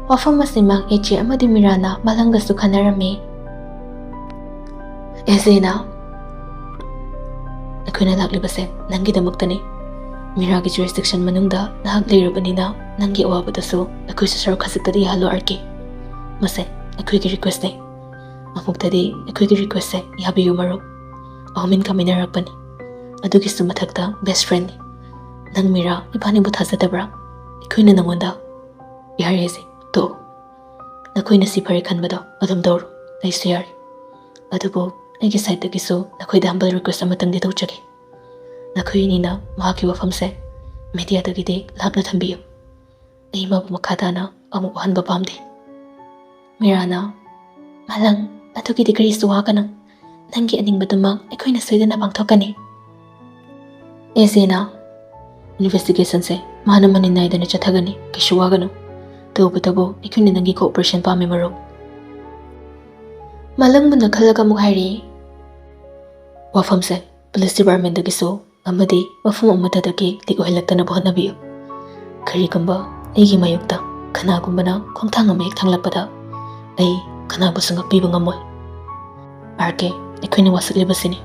ꯋꯥꯐꯝ ꯑꯁꯤꯃꯛ ꯑꯦꯖꯦ ꯑꯃꯗꯤ ꯃꯤꯔꯥꯅ ꯃꯂꯪꯒꯁꯨ ꯈꯟꯅꯔꯝꯃꯤ꯫ ꯑꯦꯖꯦꯅ, "ꯑꯩꯈꯣꯏꯅ ꯂꯥꯛꯂꯤꯕꯁꯦ ꯅꯪꯒꯤꯗꯃꯛꯇꯅꯤ꯫ ꯃꯤꯔꯥꯒꯤ ꯖꯨꯔꯤꯁꯗꯤꯛꯁꯟ ꯃꯅꯨꯡꯗ ꯅꯍꯥꯛ ꯂꯩꯔꯕꯅꯤꯅ ꯅꯪꯒꯤ ꯑꯋꯥꯕꯗꯁꯨ ꯑꯩꯈꯣꯏꯁꯨ ꯁꯔꯨꯛ ꯈꯖꯤꯛꯇꯗꯤ ꯌꯥꯍꯜꯂꯣ ꯑꯥꯔ ꯀꯦ꯫ ꯃꯁꯦ ꯑꯩꯈꯣꯏꯒꯤ ꯔꯤꯀ꯭ꯋꯦꯁꯅꯦ꯫ ꯑꯃꯨꯛꯇꯗꯤ ꯑꯩꯈꯣꯏꯒꯤ ꯔꯤꯀ꯭ꯋꯦꯁꯁꯦ ꯌꯥꯕꯤꯌꯨ ꯃꯔꯨꯞ꯫ ꯑꯍꯨꯝ ꯏꯟꯀꯝ ꯏꯟꯅꯔꯛꯄꯅꯤ꯫ ꯑꯗꯨꯒꯤꯁꯨ ꯃꯊꯛꯇ ꯕꯦꯁ ꯐ꯭ꯔꯦꯟꯅꯤ꯫ ꯅꯪ ꯃꯤꯔꯥ ꯏꯕꯥꯅꯤꯕꯨ ꯊꯥꯖꯗꯕ꯭ꯔꯥ? ꯑꯩꯈꯣꯏꯅ ꯅꯪꯉꯣꯟꯗ ꯌꯥꯔꯦꯁꯦ, ꯇꯣꯛꯑꯣ꯫ ꯅꯈꯣꯏꯅ ꯁꯤ ꯐꯔꯦ ꯈꯟꯕꯗꯣ ꯑꯗꯨꯝ ꯇꯧꯔꯣ꯫ ꯑꯩꯁꯨ ꯌꯥꯔꯤ꯫ ꯑꯗꯨꯕꯨ ꯑꯩꯒꯤ ꯁꯥꯏꯠꯇꯒꯤꯁꯨ ꯅꯈꯣꯏꯗ humble request ꯑꯃꯇꯪꯗꯤ ꯇꯧꯖꯒꯦ꯫ ꯅꯈꯣꯏ ꯑꯅꯤꯅ ꯃꯍꯥꯛꯀꯤ ꯋꯥꯐꯝꯁꯦ mediaꯗꯒꯤꯗꯤ ꯂꯥꯞꯅ ꯊꯝꯕꯤꯌꯨ꯫ ꯑꯩ ꯃꯥꯕꯨ ꯃꯈꯥ ꯇꯥꯅ ꯑꯃꯨꯛ ꯎꯍꯟꯕ ꯄꯥꯝꯗꯦ꯫ ꯃꯤꯔꯥꯅ, "ꯃꯥꯂꯪ, ꯑꯗꯨꯒꯤꯗꯤ ꯀꯔꯤꯁꯨ ꯋꯥꯒꯅꯨ꯫ ꯅꯪꯒꯤ ꯑꯅꯤꯡꯕꯗꯨꯃꯛ ꯑꯩꯈꯣꯏꯅ ꯁꯣꯏꯗꯅ ꯄꯥꯡꯊꯣꯛꯀꯅꯤ꯫" ꯑꯦꯖꯦꯅ, "Investigationꯁꯦ ꯃꯥꯅ ꯃꯅꯤꯟ ꯅꯥꯏꯗꯅ ꯆꯠꯊꯒꯅꯤ, ꯀꯩꯁꯨ ꯋꯥꯒꯅꯨ꯫ ꯇꯧꯕꯇꯕꯨ ꯑꯩꯈꯣꯏꯅ ꯅꯪꯒꯤ cooperation ꯄꯥꯝꯃꯤ, ꯃꯔꯨꯞ꯫" ꯃꯥꯂꯪ ꯃꯨꯟꯅ ꯈꯜꯂꯒ ꯑꯃꯨꯛ ꯍꯥꯏꯔꯤ, "ꯋꯥꯐꯝꯁꯦ police departmentꯗꯒꯤꯁꯨ ꯑꯃꯗꯤ ꯃꯐꯝ ꯑꯃꯠꯇꯗꯒꯤ leak ꯑꯣꯏꯍꯜꯂꯛꯇꯅꯕ ꯍꯣꯠꯅꯕꯤꯌꯨ꯫ ꯀꯔꯤꯒꯨꯝꯕ ꯑꯩꯒꯤ ꯃꯥꯌꯣꯛꯇ ꯀꯅꯥꯒꯨꯝꯕꯅ ꯈꯣꯡꯊꯥꯡ ꯑꯃ ꯍꯦꯛ ꯊꯥꯡꯂꯛꯄꯗ ꯑꯩ ꯀꯅꯥꯕꯨꯁꯨ ꯉꯥꯛꯄꯤꯕ ꯉꯝꯃꯣꯏ꯫ ꯑꯥꯔ ꯀꯦ, ꯑꯩꯈꯣꯏꯅ ꯋꯥꯁꯛꯂꯤꯕꯁꯤꯅꯤ꯫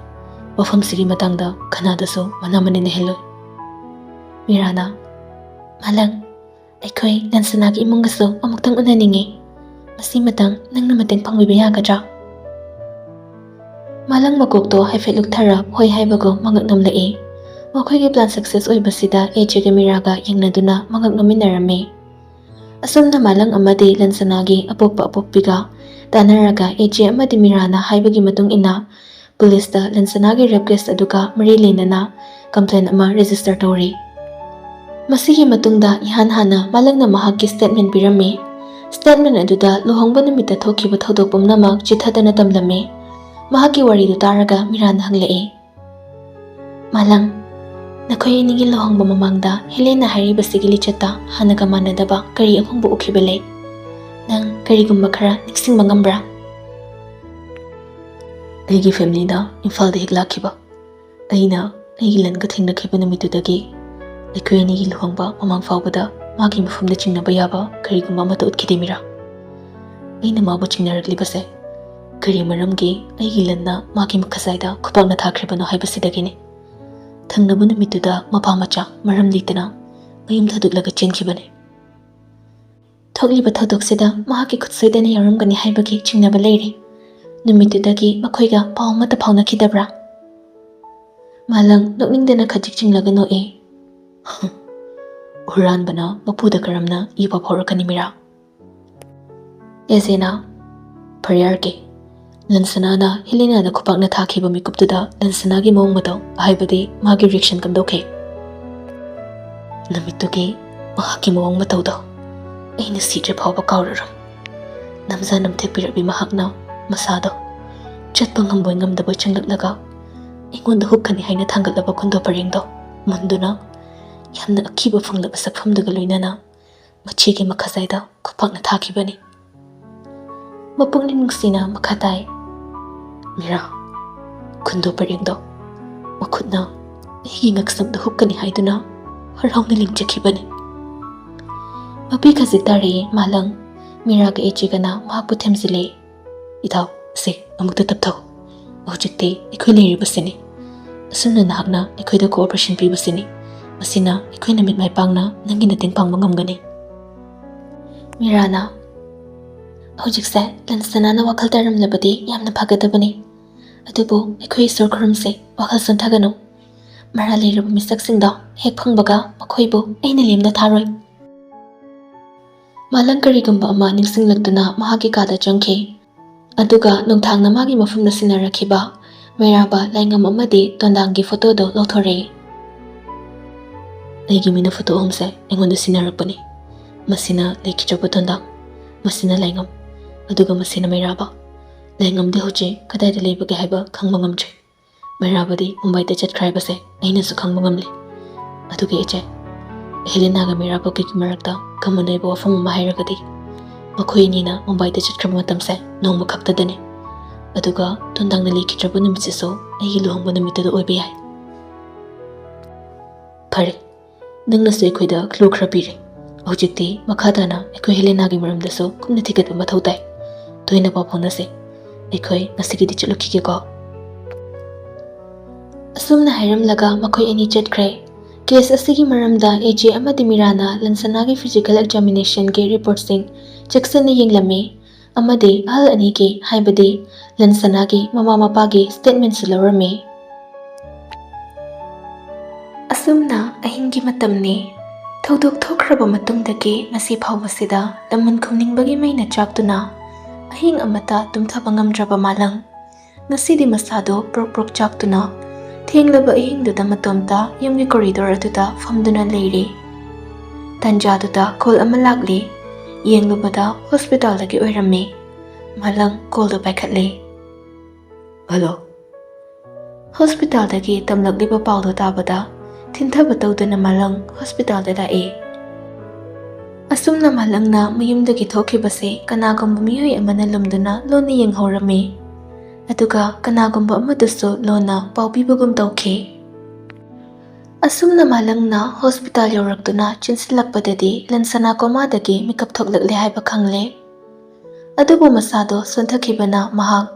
ꯋꯥꯐꯝꯁꯤꯒꯤ ꯃꯇꯥꯡꯗ ꯀꯅꯥꯗꯁꯨ ꯃꯅꯥ ꯃꯅꯤꯟ ꯅꯥꯏꯍꯜꯂꯣꯏ꯫" ꯃꯤꯔꯥꯅ, "ꯃꯥꯂꯪ, ꯑꯩꯈꯣꯏ ꯂꯟꯁꯅꯥꯒꯤ ꯏꯃꯨꯡꯒꯁꯨ ꯑꯃꯨꯛꯇꯪ ꯎꯅꯅꯤꯡꯉꯤ꯫ ꯃꯁꯤ ꯃꯇꯥꯡ ꯅꯪꯅ ꯃꯇꯦꯡ ꯄꯥꯡꯕꯤꯕ ꯌꯥꯒꯗ꯭ꯔꯥ?" ꯃꯥꯂꯪ ꯃꯀꯣꯛꯇꯣ ꯍꯥꯏꯐꯦꯠ ꯂꯨꯛꯊꯔ ꯍꯣꯏ ꯍꯥꯏꯕꯒꯨꯝ ꯃꯉꯛ ꯅꯣꯝꯂꯛꯏ꯫ ꯃꯈꯣꯏꯒꯤ plan success ꯑꯣꯏꯕꯁꯤꯗ ꯑꯦꯖꯦꯒ ꯃꯤꯔꯥꯒ ꯌꯦꯡꯅꯗꯨꯅ ꯃꯉꯛ ꯅꯣꯝꯃꯤꯟꯅꯔꯝꯃꯤ꯫ ꯑꯁꯨꯝꯅ ꯃꯥꯂꯪ ꯑꯃꯗꯤ ꯂꯟꯁꯅꯥꯒꯤ ꯑꯄꯣꯛꯄ ꯑꯄꯣꯛꯄꯤꯒ ꯇꯥꯟꯅꯔꯒ ꯑꯦꯖꯦ ꯑꯃꯗꯤ ꯃꯤꯔꯥꯅ ꯍꯥꯏꯕꯒꯤ ꯃꯇꯨꯡ ꯏꯟꯅ policeꯇ ꯂꯟꯁꯅꯥꯒꯤ rape case ꯑꯗꯨꯒ ꯃꯔꯤ ꯂꯩꯅꯅ complaint ꯑꯃ register ꯇꯧꯔꯤ꯫ ꯃꯁꯤꯒꯤ ꯃꯇꯨꯡꯗ ꯏꯍꯥꯟ ꯍꯥꯟꯅ ꯃꯥꯂꯪꯅ ꯃꯍꯥꯛꯀꯤ statement ꯄꯤꯔꯝꯃꯤ꯫ Statement ꯑꯗꯨꯗ ꯂꯨꯍꯣꯡꯕ ꯅꯨꯃꯤꯠꯇ ꯊꯣꯛꯈꯤꯕ ꯊꯧꯗꯣꯛ ꯄꯨꯝꯅꯃꯛ ꯆꯤꯊꯗꯅ ꯇꯝꯂꯝꯃꯤ꯫ ꯃꯍꯥꯛꯀꯤ ꯋꯥꯔꯤꯗꯨ ꯇꯥꯔꯒ ꯃꯤꯔꯥꯅ ꯍꯪꯂꯛꯏ, "ꯃꯥꯂꯪ, ꯅꯈꯣꯏ ꯑꯅꯤꯒꯤ ꯂꯨꯍꯣꯡꯕ ꯃꯃꯥꯡꯗ ꯍꯦꯂꯦꯅ ꯍꯥꯏꯔꯤꯕꯁꯤꯒꯤ ꯂꯤꯆꯠꯇ ꯍꯥꯟꯅꯒ ꯃꯥꯟꯅꯗꯕ ꯀꯔꯤ ꯑꯍꯣꯡꯕ ꯎꯈꯤꯕ ꯂꯩ? ꯅꯪ ꯀꯔꯤꯒꯨꯝꯕ ꯈꯔ ꯅꯤꯡꯁꯤꯡꯕ ꯉꯝꯕ꯭ꯔꯥ?" "ꯑꯩꯒꯤ familyꯅ ꯏꯝꯐꯥꯜꯗ ꯍꯦꯛ ꯂꯥꯛꯈꯤꯕ, ꯑꯩꯅ ꯑꯩꯒꯤ ꯂꯟꯒ ꯊꯦꯡꯅꯈꯤꯕ ꯅꯨꯃꯤꯠꯇꯨꯗꯒꯤ ꯑꯩꯈꯣꯏ ꯑꯅꯤꯒꯤ ꯂꯨꯍꯣꯡꯕ ꯃꯃꯥꯡ ꯐꯥꯎꯕꯗ ꯃꯥꯒꯤ ꯃꯐꯝꯗ ꯆꯤꯡꯅꯕ ꯌꯥꯕ ꯀꯔꯤꯒꯨꯝꯕ ꯑꯃꯠꯇ ꯎꯠꯈꯤꯗꯦ, ꯃꯤꯔꯥ꯫ ꯑꯩꯅ ꯃꯥꯕꯨ ꯆꯤꯡꯅꯔꯛꯂꯤꯕꯁꯦ ꯀꯔꯤ ꯃꯔꯝꯒꯤ ꯑꯩꯒꯤ ꯂꯟꯅ ꯃꯥꯒꯤ ꯃꯈꯖꯥꯏꯗ ꯈꯨꯄꯥꯛꯅ ꯊꯥꯈ꯭ꯔꯤꯕꯅꯣ ꯍꯥꯏꯕꯁꯤꯗꯒꯤꯅꯤ꯫ ꯊꯪꯅꯕ ꯅꯨꯃꯤꯠꯇꯨꯗ ꯃꯄꯥ ꯃꯆꯥ ꯃꯔꯝ ꯂꯩꯇꯅ ꯃꯌꯨꯝ ꯊꯥꯗꯣꯛꯂꯒ ꯆꯦꯟꯈꯤꯕꯅꯤ꯫" "ꯊꯣꯛꯂꯤꯕ ꯊꯧꯗꯣꯛꯁꯤꯗ ꯃꯍꯥꯛꯀꯤ ꯈꯨꯠ ꯁꯣꯏꯗꯅ ꯌꯥꯎꯔꯝꯒꯅꯤ ꯍꯥꯏꯕꯒꯤ ꯆꯤꯡꯅꯕ ꯂꯩꯔꯤ꯫ ꯅꯨꯃꯤꯠꯇꯨꯗꯒꯤ ꯃꯈꯣꯏꯒ ꯄꯥꯎ ꯑꯃꯠꯇ ꯐꯥꯎꯅꯈꯤꯗꯕ꯭ꯔꯥ?" ꯃꯥꯂꯪ ꯅꯣꯛꯅꯤꯡꯗꯅ ꯈꯖꯤꯛ ꯆꯤꯡꯂꯒ ꯅꯣꯛꯏ꯫ "ꯍꯨꯔꯥꯟꯕꯅ ꯃꯄꯨꯗ ꯀꯔꯝꯅ ꯏ ꯄꯥꯎ ꯐꯥꯎꯔꯛꯀꯅꯤ, ꯃꯤꯔꯥ?" ꯑꯦꯖꯦꯅ, "ꯐꯔꯦ ꯑꯥꯔ ꯀꯦ, ꯂꯟꯁꯅꯥꯅ ꯍꯦꯂꯦꯅꯥꯗ ꯈꯨꯄꯥꯛꯅ ꯊꯥꯈꯤꯕ ꯃꯤꯀꯨꯞꯇꯨꯗ ꯂꯟꯁꯅꯥꯒꯤ ꯃꯑꯣꯡ ꯃꯇꯧ, ꯍꯥꯏꯕꯗꯤ ꯃꯥꯒꯤ reaction ꯀꯝꯗꯧꯈꯤ? ꯅꯨꯃꯤꯠꯇꯨꯒꯤ ꯃꯍꯥꯛꯀꯤ ꯃꯑꯣꯡ ꯃꯇꯧꯗꯣ ꯑꯩꯅ ꯁꯤꯗ꯭ꯔꯤ ꯐꯥꯎꯕ ꯀꯥꯎꯔꯔꯣꯏ꯫ ꯅꯝꯖ ꯅꯝꯊꯦꯛꯄꯤꯔꯕꯤ ꯃꯍꯥꯛꯅ ꯃꯁꯥꯗꯣ ꯆꯠꯄ ꯉꯝꯕꯣꯏ ꯉꯝꯗꯕꯣꯏ ꯆꯪꯂꯛꯂꯒ ꯑꯩꯉꯣꯟꯗ ꯍꯨꯛꯀꯅꯤ ꯍꯥꯏꯅ ꯊꯥꯡꯒꯠꯂꯕ ꯈꯨꯟꯗꯣ ꯄꯔꯦꯡꯗꯣ ꯃꯨꯟꯗꯨꯅ ꯌꯥꯝꯅ ꯑꯀꯤꯕ ꯐꯪꯂꯕ ꯁꯛꯐꯝꯗꯨꯒ ꯂꯣꯏꯅꯅ ꯃꯆꯦꯒꯤ ꯃꯈꯥꯖꯥꯏꯗ ꯈꯨꯄꯥꯛꯅ ꯊꯥꯈꯤꯕꯅꯤ꯫ ꯃꯄꯨꯛꯅꯤꯡ ꯅꯨꯡꯁꯤꯅ ꯃꯈꯥ ꯇꯥꯏ꯫ ꯃꯤꯔꯥ, ꯈꯨꯟꯗꯣ ꯄꯔꯦꯡꯗꯣ ꯃꯈꯨꯠꯅ ꯑꯩꯒꯤ ꯉꯛꯁꯝꯗ ꯍꯨꯛꯀꯅꯤ ꯍꯥꯏꯗꯨꯅ ꯍꯔꯥꯎꯅ ꯂꯤꯡꯖꯈꯤꯕꯅꯤ꯫ ꯃꯄꯤ ꯈꯖꯤꯛ ꯇꯥꯔꯛꯏ ꯃꯥꯂꯪ꯫ ꯃꯤꯔꯥꯒ ꯑꯦꯖꯦꯒꯅ ꯃꯍꯥꯛꯄꯨ ꯊꯦꯝꯖꯤꯜꯂꯤ꯫ "ꯏꯇꯥꯎ, ꯁꯦ, ꯑꯃꯨꯛꯇ ꯇꯞꯊꯧ꯫ ꯍꯧꯖꯤꯛꯇꯤ ꯑꯩꯈꯣꯏ ꯂꯩꯔꯤꯕꯁꯤꯅꯤ꯫ ꯑꯁꯨꯝꯅ ꯅꯍꯥꯛꯅ ꯑꯩꯈꯣꯏꯗ cooperation ꯄꯤꯕꯁꯤꯅꯤ꯫ ꯃꯁꯤꯅ ꯑꯩꯈꯣꯏꯅ ꯃꯤꯠ ꯃꯥꯏ ꯄꯥꯡꯅ ꯅꯪꯒꯤ ꯃꯇꯦꯡ ꯄꯥꯡꯕ ꯉꯝꯒꯅꯤ꯫" ꯃꯤꯔꯥꯅ, "ꯍꯧꯖꯤꯛꯁꯦ ꯂꯟꯁꯅꯥꯅ ꯋꯥꯈꯜ ꯇꯥꯔꯝꯂꯕꯗꯤ ꯌꯥꯝꯅ ꯐꯒꯗꯕꯅꯤ꯫ ꯑꯗꯨꯕꯨ ꯑꯩꯈꯣꯏ ꯏꯁꯣꯔ ꯈꯨꯔꯨꯝꯁꯦ, ꯋꯥꯈꯜ ꯁꯣꯟꯊꯒꯅꯨ꯫ ꯃꯔꯥꯜ ꯂꯩꯔꯕ ꯃꯤꯁꯛꯁꯤꯡꯗꯣ ꯍꯦꯛ ꯐꯪꯕꯒ ꯃꯈꯣꯏꯕꯨ ꯑꯩꯅ ꯂꯦꯝꯅ ꯊꯥꯔꯣꯏ꯫" ꯃꯥꯂꯪ ꯀꯔꯤꯒꯨꯝꯕ ꯑꯃ ꯅꯤꯡꯁꯤꯡꯂꯛꯇꯨꯅ ꯃꯍꯥꯛꯀꯤ ꯀꯥꯗ ꯆꯪꯈꯤ꯫ ꯑꯗꯨꯒ ꯅꯨꯡꯊꯥꯡꯅ ꯃꯥꯒꯤ ꯃꯐꯝꯗ ꯁꯤꯟꯅꯔꯛꯈꯤꯕ ꯃꯩꯔꯥꯕ, ꯂꯥꯏꯉꯝ ꯑꯃꯗꯤ ꯇꯣꯟꯗꯥꯡꯒꯤ ꯐꯣꯇꯣꯗꯨ ꯂꯧꯊꯣꯔꯛꯏ꯫ "ꯑꯩꯒꯤ ꯃꯤꯅ ꯐꯣꯇꯣ ꯑꯍꯨꯝꯁꯦ ꯑꯩꯉꯣꯟꯗ ꯁꯤꯟꯅꯔꯛꯄꯅꯤ꯫ ꯃꯁꯤꯅ ꯂꯩꯈꯤꯗ꯭ꯔꯕ ꯇꯣꯟꯗꯥꯡ, ꯃꯁꯤꯅ ꯂꯥꯏꯉꯝ, ꯑꯗꯨꯒ ꯃꯁꯤꯅ ꯃꯩꯔꯥꯕ꯫ ꯂꯥꯏꯉꯝꯗꯤ ꯍꯧꯖꯤꯛ ꯀꯗꯥꯏꯗ ꯂꯩꯕꯒꯦ ꯍꯥꯏꯕ ꯈꯪꯕ ꯉꯝꯗ꯭ꯔꯤ꯫ ꯃꯩꯔꯥꯕꯗꯤ ꯃꯨꯝꯕꯥꯏꯗ ꯆꯠꯈ꯭ꯔꯦ ꯍꯥꯏꯕꯁꯦ ꯑꯩꯅꯁꯨ ꯈꯪꯕ ꯉꯝꯂꯦ꯫ ꯑꯗꯨꯒ ꯏꯆꯦ, ꯍꯦꯂꯦꯅꯥꯒ ꯃꯩꯔꯥꯕꯒꯒꯤ ꯃꯔꯛꯇ common ꯑꯣꯏꯕ ꯋꯥꯐꯝ ꯑꯃ ꯍꯥꯏꯔꯒꯗꯤ, ꯃꯈꯣꯏ ꯑꯅꯤꯅ ꯃꯨꯝꯕꯥꯏꯗ ꯆꯠꯈ꯭ꯔꯕ ꯃꯇꯝꯁꯦ ꯅꯣꯡꯃ ꯈꯛꯇꯗꯅꯤ꯫ ꯑꯗꯨꯒ ꯇꯣꯟꯗꯥꯡꯅ ꯂꯩꯈꯤꯗ꯭ꯔꯕ ꯅꯨꯃꯤꯠꯁꯤꯁꯨ ꯑꯩꯒꯤ ꯂꯨꯍꯣꯡꯕ ꯅꯨꯃꯤꯠꯇꯨꯗ ꯑꯣꯏꯕ ꯌꯥꯏ꯫" "ꯐꯔꯦ, ꯅꯪꯅꯁꯨ ꯑꯩꯈꯣꯏꯗ clue ꯈꯔ ꯄꯤꯔꯦ꯫ ꯍꯧꯖꯤꯛꯇꯤ ꯃꯈꯥ ꯇꯥꯅ ꯑꯩꯈꯣꯏ ꯍꯦꯂꯦꯅꯥꯒꯤ ꯃꯔꯝꯗꯁꯨ ꯀꯨꯞꯅ ꯊꯤꯒꯠꯄ ꯃꯊꯧ ꯇꯥꯏ꯫ ꯇꯣꯏꯅ ꯄꯥꯎ ꯐꯥꯎꯅꯁꯦ꯫ ꯑꯩꯈꯣꯏ ꯉꯁꯤꯒꯤꯗꯤ ꯆꯠꯂꯨꯈꯤꯒꯦꯀꯣ꯫" ꯑꯁꯨꯝꯅ ꯍꯥꯏꯔꯝꯂꯒ ꯃꯈꯣꯏ ꯑꯅꯤ ꯆꯠꯈ꯭ꯔꯦ꯫ Case ꯑꯁꯤꯒꯤ ꯃꯔꯝꯗ ꯑꯦꯖꯦ ꯑꯃꯗꯤ ꯃꯤꯔꯥꯅ ꯂꯟꯁꯅꯥꯒꯤ physical examinationꯒꯤ reportꯁꯤꯡ ꯆꯦꯛꯁꯤꯟꯅ ꯌꯦꯡꯂꯝꯃꯤ꯫ ꯑꯃꯗꯤ ꯑꯍꯜ ꯑꯅꯤꯒꯤ, ꯍꯥꯏꯕꯗꯤ ꯂꯟꯁꯅꯥꯒꯤ ꯃꯃꯥ ꯃꯄꯥꯒꯤ statementꯁꯨ ꯂꯧꯔꯝꯃꯤ꯫ ꯑꯁꯨꯝꯅ ꯑꯍꯤꯡꯒꯤ ꯃꯇꯝꯅꯤ꯫ ꯊꯧꯗꯣꯛ ꯊꯣꯛꯈ꯭ꯔꯕ ꯃꯇꯨꯡꯗꯒꯤ ꯉꯁꯤ ꯐꯥꯎꯕꯁꯤꯗ ꯂꯃꯟ ꯈꯨꯝꯅꯤꯡꯕꯒꯤ ꯃꯩꯅ ꯆꯥꯛꯇꯨꯅ ꯑꯍꯤꯡ ꯑꯃꯠꯇ ꯇꯨꯝꯊꯕ ꯉꯝꯗ꯭ꯔꯕ ꯃꯥꯂꯪ ꯉꯁꯤꯗꯤ ꯃꯁꯥꯗꯣ ꯄ꯭ꯔꯣꯛ ꯄ꯭ꯔꯣꯛ ꯆꯥꯛꯇꯨꯅ ꯊꯦꯡꯂꯕ ꯑꯍꯤꯡꯗꯨꯗ ꯃꯇꯣꯝꯇ ꯌꯨꯝꯒꯤ ꯀꯣꯔꯤꯗꯣꯔ ꯑꯗꯨꯗ ꯐꯝꯗꯨꯅ ꯂꯩꯔꯤ꯫ ꯇꯟꯖꯥꯗꯨꯗ ꯀꯣꯜ ꯑꯃ ꯂꯥꯛꯂꯤ꯫ ꯌꯦꯡꯂꯨꯕꯗ ꯍꯣꯁꯄꯤꯇꯥꯜꯗꯒꯤ ꯑꯣꯏꯔꯝꯃꯤ꯫ ꯃꯥꯂꯪ ꯀꯣꯜꯗꯨ ꯄꯥꯏꯈꯠꯂꯤ꯫ "ꯍꯜꯂꯣ꯫" ꯍꯣꯁꯄꯤꯇꯥꯜꯗꯒꯤ ꯇꯝꯂꯛꯂꯤꯕ ꯄꯥꯎꯗꯨ ꯇꯥꯕꯗ ꯊꯤꯟꯊꯕ ꯇꯧꯗꯨꯅ ꯃꯥꯂꯪ ꯍꯣꯁꯄꯤꯇꯥꯜꯗ ꯂꯥꯛꯏ꯫ ꯑꯁꯨꯝꯅ ꯃꯥꯂꯪꯅ ꯃꯌꯨꯝꯗꯒꯤ ꯊꯣꯛꯈꯤꯕꯁꯦ ꯀꯅꯥꯒꯨꯝꯕ ꯃꯤꯑꯣꯏ ꯑꯃꯅ ꯂꯨꯝꯗꯨꯅ ꯂꯣꯟꯅ ꯌꯦꯡꯍꯧꯔꯝꯃꯤ꯫ ꯑꯗꯨꯒ ꯀꯅꯥꯒꯨꯝꯕ ꯑꯃꯗꯨꯁꯨ ꯂꯣꯟꯅ ꯄꯥꯎ ꯄꯤꯕꯒꯨꯝ ꯇꯧꯈꯤ꯫ ꯑꯁꯨꯝꯅ ꯃꯥꯂꯪꯅ ꯍꯣꯁꯄꯤꯇꯥꯜ ꯌꯧꯔꯛꯇꯨꯅ ꯆꯦꯟꯁꯤꯜꯂꯛꯄꯗꯗꯤ ꯂꯟꯁꯅꯥ ꯀꯣꯃꯥꯗꯒꯤ ꯃꯤꯀꯞ ꯊꯣꯛꯂꯛꯂꯦ ꯍꯥꯏꯕ ꯈꯪꯂꯦ꯫ ꯑꯗꯨꯕꯨ ꯃꯁꯥꯗꯣ ꯁꯣꯟꯊꯈꯤꯕꯅ ꯃꯍꯥꯛ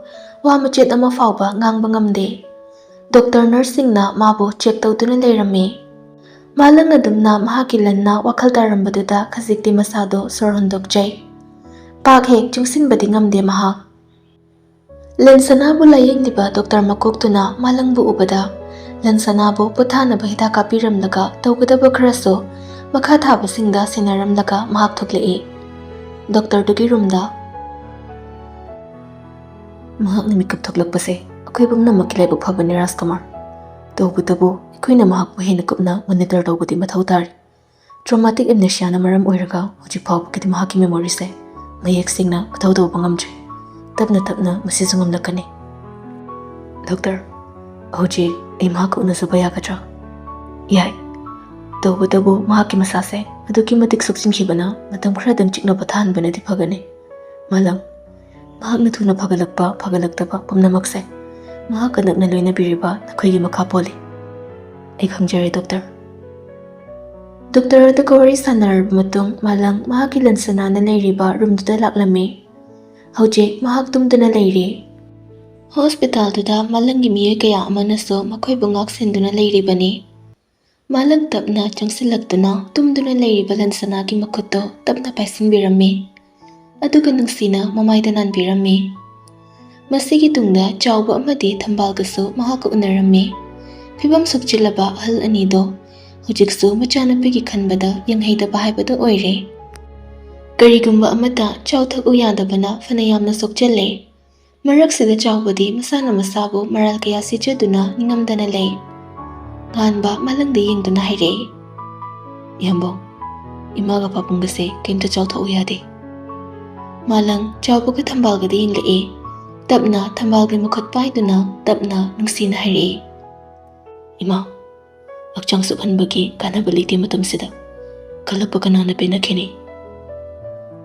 ꯋꯥ ꯃꯆꯦꯠ ꯑꯃ ꯐꯥꯎꯕ ꯉꯥꯡꯕ ꯉꯝꯗꯦ꯫ ꯗꯣꯛꯇꯔ ꯅꯔꯁꯁꯤꯡꯅ ꯃꯥꯕꯨ ꯆꯦꯛ ꯇꯧꯗꯨꯅ ꯂꯩꯔꯝꯃꯤ꯫ ꯃꯥꯂꯪ ꯑꯗꯨꯝꯅ ꯃꯍꯥꯛꯀꯤ ꯂꯟꯅ ꯋꯥꯈꯜ ꯇꯥꯔꯝꯕꯗꯨꯗ ꯈꯖꯤꯛꯇꯤ ꯃꯁꯥꯗꯣ ꯁꯣꯔ ꯍꯣꯟꯗꯣꯛꯆꯩ꯫ ꯄꯥꯛ ꯍꯦꯛ ꯆꯨꯡꯁꯤꯟꯕꯗꯤ ꯉꯝꯗꯦ ꯃꯍꯥꯛ꯫ ꯂꯟꯁꯅꯥꯕꯨ ꯂꯥꯌꯦꯡꯂꯤꯕ ꯗꯣꯛꯇꯔ ꯃꯀꯣꯛꯇꯨꯅ ꯃꯥꯂꯪꯕꯨ ꯎꯕꯗ ꯂꯟꯁꯅꯥꯕꯨ ꯄꯣꯊꯥꯅꯕ ꯍꯤꯗꯥꯛ ꯀꯥꯞꯄꯤꯔꯝꯂꯒ ꯇꯧꯒꯗꯕ ꯈꯔꯁꯨ ꯃꯈꯥ ꯊꯥꯕꯁꯤꯡꯗ ꯁꯤꯟꯅꯔꯝꯂꯒ ꯃꯍꯥꯛ ꯊꯣꯛꯂꯛꯏ꯫ ꯗꯣꯛꯇꯔꯗꯨꯒꯤ ꯔꯨꯝꯗ꯫ "ꯃꯍꯥꯛꯅ ꯃꯤꯀꯞ ꯊꯣꯛꯂꯛꯄꯁꯦ ꯑꯩꯈꯣꯏ ꯄꯨꯝꯅꯃꯛꯀꯤ ꯂꯥꯏꯕꯛ ꯐꯕꯅꯤ, ꯔꯥꯖꯀꯨꯃꯥꯔ꯫ ꯇꯧꯕꯇꯕꯨ ꯑꯩꯈꯣꯏꯅ ꯃꯍꯥꯛꯄꯨ ꯍꯦꯟꯅ ꯀꯨꯞꯅ ꯃꯣꯅꯤꯇꯔ ꯇꯧꯕꯗꯤ ꯃꯊꯧ ꯇꯥꯔꯤ꯫ ꯇ꯭ꯔꯣꯃꯥꯇꯤꯛ ꯑꯦꯝꯅꯦꯁꯤꯌꯥꯅ ꯃꯔꯝ ꯑꯣꯏꯔꯒ ꯍꯧꯖꯤꯛ ꯐꯥꯎꯕꯒꯤꯗꯤ ꯃꯍꯥꯛꯀꯤ ꯃꯦꯃꯣꯔꯤꯁꯦ ꯃꯌꯦꯛ ꯁꯦꯡꯅ ꯃꯊꯧ ꯇꯧꯕ ꯉꯝꯗ꯭ꯔꯤ꯫ ꯇꯞꯅ ꯇꯞꯅ ꯃꯁꯤꯁꯨ ꯉꯝꯂꯛꯀꯅꯤ꯫ ꯗꯣꯛꯇꯔ, ꯍꯧꯖꯤꯛ ꯑꯩ ꯃꯍꯥꯛꯀ ꯎꯅꯖꯕ ꯌꯥꯒꯗ꯭ꯔꯥ?" "ꯌꯥꯏ꯫ ꯇꯧꯕꯇꯕꯨ ꯃꯍꯥꯛꯀꯤ ꯃꯁꯥꯁꯦ ꯑꯗꯨꯛꯀꯤ ꯃꯇꯤꯛ ꯁꯣꯛꯆꯤꯟꯈꯤꯕꯅ ꯃꯇꯝ ꯈꯔꯗꯪ ꯆꯤꯛꯅ ꯄꯣꯊꯥꯍꯟꯕꯅꯗꯤ ꯐꯒꯅꯤ꯫ ꯃꯥꯂꯪ, ꯃꯍꯥꯛꯅ ꯊꯨꯅ ꯐꯒꯠꯂꯛꯄ ꯐꯒꯠꯂꯛꯇꯕ ꯄꯨꯝꯅꯃꯛꯁꯦ ꯃꯍꯥꯛꯀ ꯅꯛꯅ ꯂꯣꯏꯅꯕꯤꯔꯤꯕ ꯅꯈꯣꯏꯒꯤ ꯃꯈꯥ ꯄꯣꯜꯂꯤ꯫" "ꯑꯩ ꯈꯪꯖꯔꯦ, ꯗꯣꯛꯇꯔ꯫" ꯗꯣꯛꯇꯔ ꯑꯗꯨꯒ ꯋꯥꯔꯤ ꯁꯥꯟꯅꯔꯕ ꯃꯇꯨꯡ ꯃꯥꯂꯪ ꯃꯍꯥꯛꯀꯤ ꯂꯟꯁꯅꯥꯅ ꯂꯩꯔꯤꯕ ꯔꯨꯝꯗꯨꯗ ꯂꯥꯛꯂꯝꯃꯤ꯫ ꯍꯧꯖꯤꯛ ꯃꯍꯥꯛ ꯇꯨꯝꯗꯨꯅ ꯂꯩꯔꯤ꯫ ꯍꯣꯁꯄꯤꯇꯥꯜꯗꯨꯗ ꯃꯥꯂꯪꯒꯤ ꯃꯤꯑꯣꯏ ꯀꯌꯥ ꯑꯃꯅꯁꯨ ꯃꯈꯣꯏꯕꯨ ꯉꯥꯛ ꯁꯦꯟꯗꯨꯅ ꯂꯩꯔꯤꯕꯅꯤ꯫ ꯃꯥꯂꯪ ꯇꯞꯅ ꯆꯪꯁꯤꯜꯂꯛꯇꯨꯅ ꯇꯨꯝꯗꯨꯅ ꯂꯩꯔꯤꯕ ꯂꯟꯁꯅꯥꯒꯤ ꯃꯈꯨꯠꯇꯨ ꯇꯞꯅ ꯄꯥꯏꯁꯤꯟꯕꯤꯔꯝꯃꯤ꯫ ꯑꯗꯨꯒ ꯅꯨꯡꯁꯤꯅ ꯃꯃꯥꯏꯗ ꯅꯥꯟꯕꯤꯔꯝꯃꯤ꯫ ꯃꯁꯤꯒꯤ ꯇꯨꯡꯗ ꯆꯥꯎꯕ ꯑꯃꯗꯤ ꯊꯝꯕꯥꯜꯒꯁꯨ ꯃꯍꯥꯛꯀ ꯎꯅꯔꯝꯃꯤ꯫ ꯐꯤꯕꯝ ꯁꯣꯛꯆꯤꯜꯂꯕ ꯑꯍꯜ ꯑꯅꯤꯗꯣ ꯍꯧꯖꯤꯛꯁꯨ ꯃꯆꯥꯅꯨꯄꯤꯒꯤ ꯈꯟꯕꯗ ꯌꯦꯡꯍꯩꯗꯕ ꯍꯥꯏꯕꯗꯨ ꯑꯣꯏꯔꯦ꯫ ꯀꯔꯤꯒꯨꯝꯕ ꯑꯃꯠꯇ ꯆꯥꯎ ꯊꯛꯎ ꯌꯥꯗꯕꯅ ꯐꯅ ꯌꯥꯝꯅ ꯁꯣꯛꯆꯜꯂꯦ꯫ ꯃꯔꯛꯁꯤꯗ ꯆꯥꯎꯕꯗꯤ ꯃꯁꯥꯅ ꯃꯁꯥꯕꯨ ꯃꯔꯥꯜ ꯀꯌꯥ ꯁꯤꯖꯗꯨꯅ ꯅꯤꯡꯉꯝꯗꯅ ꯂꯩ꯫ ꯉꯥꯟꯕ ꯃꯥꯂꯪꯗ ꯌꯦꯡꯗꯨꯅ ꯍꯥꯏꯔꯛꯏ, "ꯏꯌꯥꯝꯕꯧ, ꯏꯃꯥꯒ ꯄꯥꯕꯨꯡꯒꯁꯦ ꯀꯩꯝꯇ ꯆꯥꯎ ꯊꯛꯎ ꯌꯥꯗꯦ꯫" ꯃꯥꯂꯪ ꯆꯥꯎꯕꯒ ꯊꯝꯕꯥꯜꯒꯗ ꯌꯦꯡꯂꯛꯏ꯫ ꯇꯞꯅ ꯊꯝꯕꯥꯜꯒꯤ ꯃꯈꯨꯠ ꯄꯥꯏꯗꯨꯅ ꯇꯞꯅ ꯅꯨꯡꯁꯤꯅ ꯍꯥꯏꯔꯛꯏ, "ꯏꯃꯥ, ꯍꯛꯆꯥꯡ ꯁꯣꯛꯍꯟꯕꯒꯤ ꯀꯥꯟꯅꯕ ꯂꯩꯇꯦ ꯃꯇꯝꯁꯤꯗ꯫ ꯀꯜꯂꯛꯄ ꯀꯅꯥꯅ ꯄꯦꯟꯅꯈꯤꯅꯤ?"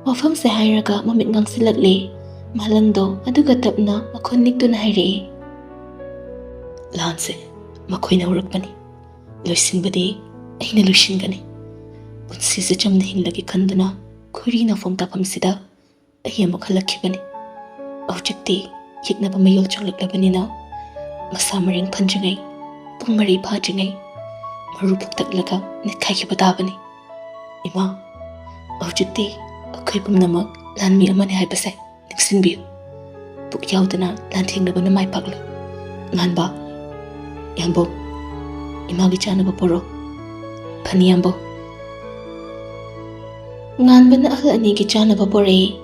ꯋꯥꯐꯝꯁꯦ ꯍꯥꯏꯔꯒ ꯃꯃꯤꯠ ꯉꯥꯡꯁꯤꯜꯂꯛꯂꯦ꯫ ꯃꯥꯂꯪꯗꯣ ꯑꯗꯨꯒ ꯇꯞꯅ ꯃꯈꯨꯠ ꯅꯤꯛꯇꯨꯅ ꯍꯥꯏꯔꯛꯏ, "ꯂꯥꯟꯁꯦ ꯃꯈꯣꯏꯅ ꯍꯧꯔꯛꯄꯅꯤ꯫ ꯂꯣꯏꯁꯤꯟꯕꯗꯤ ꯑꯩꯅ ꯂꯣꯏꯁꯤꯟꯒꯅꯤ꯫ ꯄꯨꯟꯁꯤꯁꯦ ꯆꯝꯅ ꯍꯤꯡꯂꯒꯦ ꯈꯟꯗꯨꯅ ꯈꯣꯏꯔꯤ ꯅꯥꯐꯣꯡ ꯇꯥꯐꯝꯁꯤꯗ ꯑꯩ ꯑꯃꯨꯛ ꯍꯜꯂꯛꯈꯤꯕꯅꯤ꯫ ꯍꯧꯖꯤꯛꯇꯤ ꯌꯦꯛꯅꯕ ꯃꯌꯣꯜ ꯆꯪꯂꯛꯂꯕꯅꯤꯅ ꯃꯁꯥ ꯃꯔꯦꯡ ꯐꯟꯗ꯭ꯔꯤꯉꯩ, ꯄꯨꯡ ꯃꯔꯤ ꯐꯥꯗ꯭ꯔꯤꯉꯩ ꯃꯔꯨ ꯐꯨꯛꯇꯠꯂꯒ ꯅꯦꯠꯈꯥꯏꯈꯤꯕ ꯇꯥꯕꯅꯤ꯫ ꯏꯃꯥ, ꯍꯧꯖꯤꯛꯇꯤ ꯑꯩꯈꯣꯏ ꯄꯨꯝꯅꯃꯛ ꯂꯥꯟꯃꯤ ꯑꯃꯅꯤ ꯍꯥꯏꯕꯁꯦ ꯅꯤꯡꯁꯤꯡꯕꯤꯌꯨ꯫ ꯄꯨꯛ ꯌꯥꯎꯗꯅ ꯂꯥꯟꯊꯦꯡꯅꯕꯅ ꯃꯥꯏ ꯄꯥꯛꯂꯣꯏ꯫ ꯉꯥꯟꯕ, ꯏꯌꯥꯝꯕꯧ, ꯏꯃꯥꯒꯤ ꯆꯥꯅꯕ ꯄꯣꯔꯛꯑꯣ꯫ ꯐꯅꯤ, ꯏꯌꯥꯝꯕꯧ꯫" ꯉꯥꯟꯕꯅ ꯑꯍꯜ ꯑꯅꯤꯒꯤ ꯆꯥꯅꯕ ꯄꯣꯔꯛꯏ꯫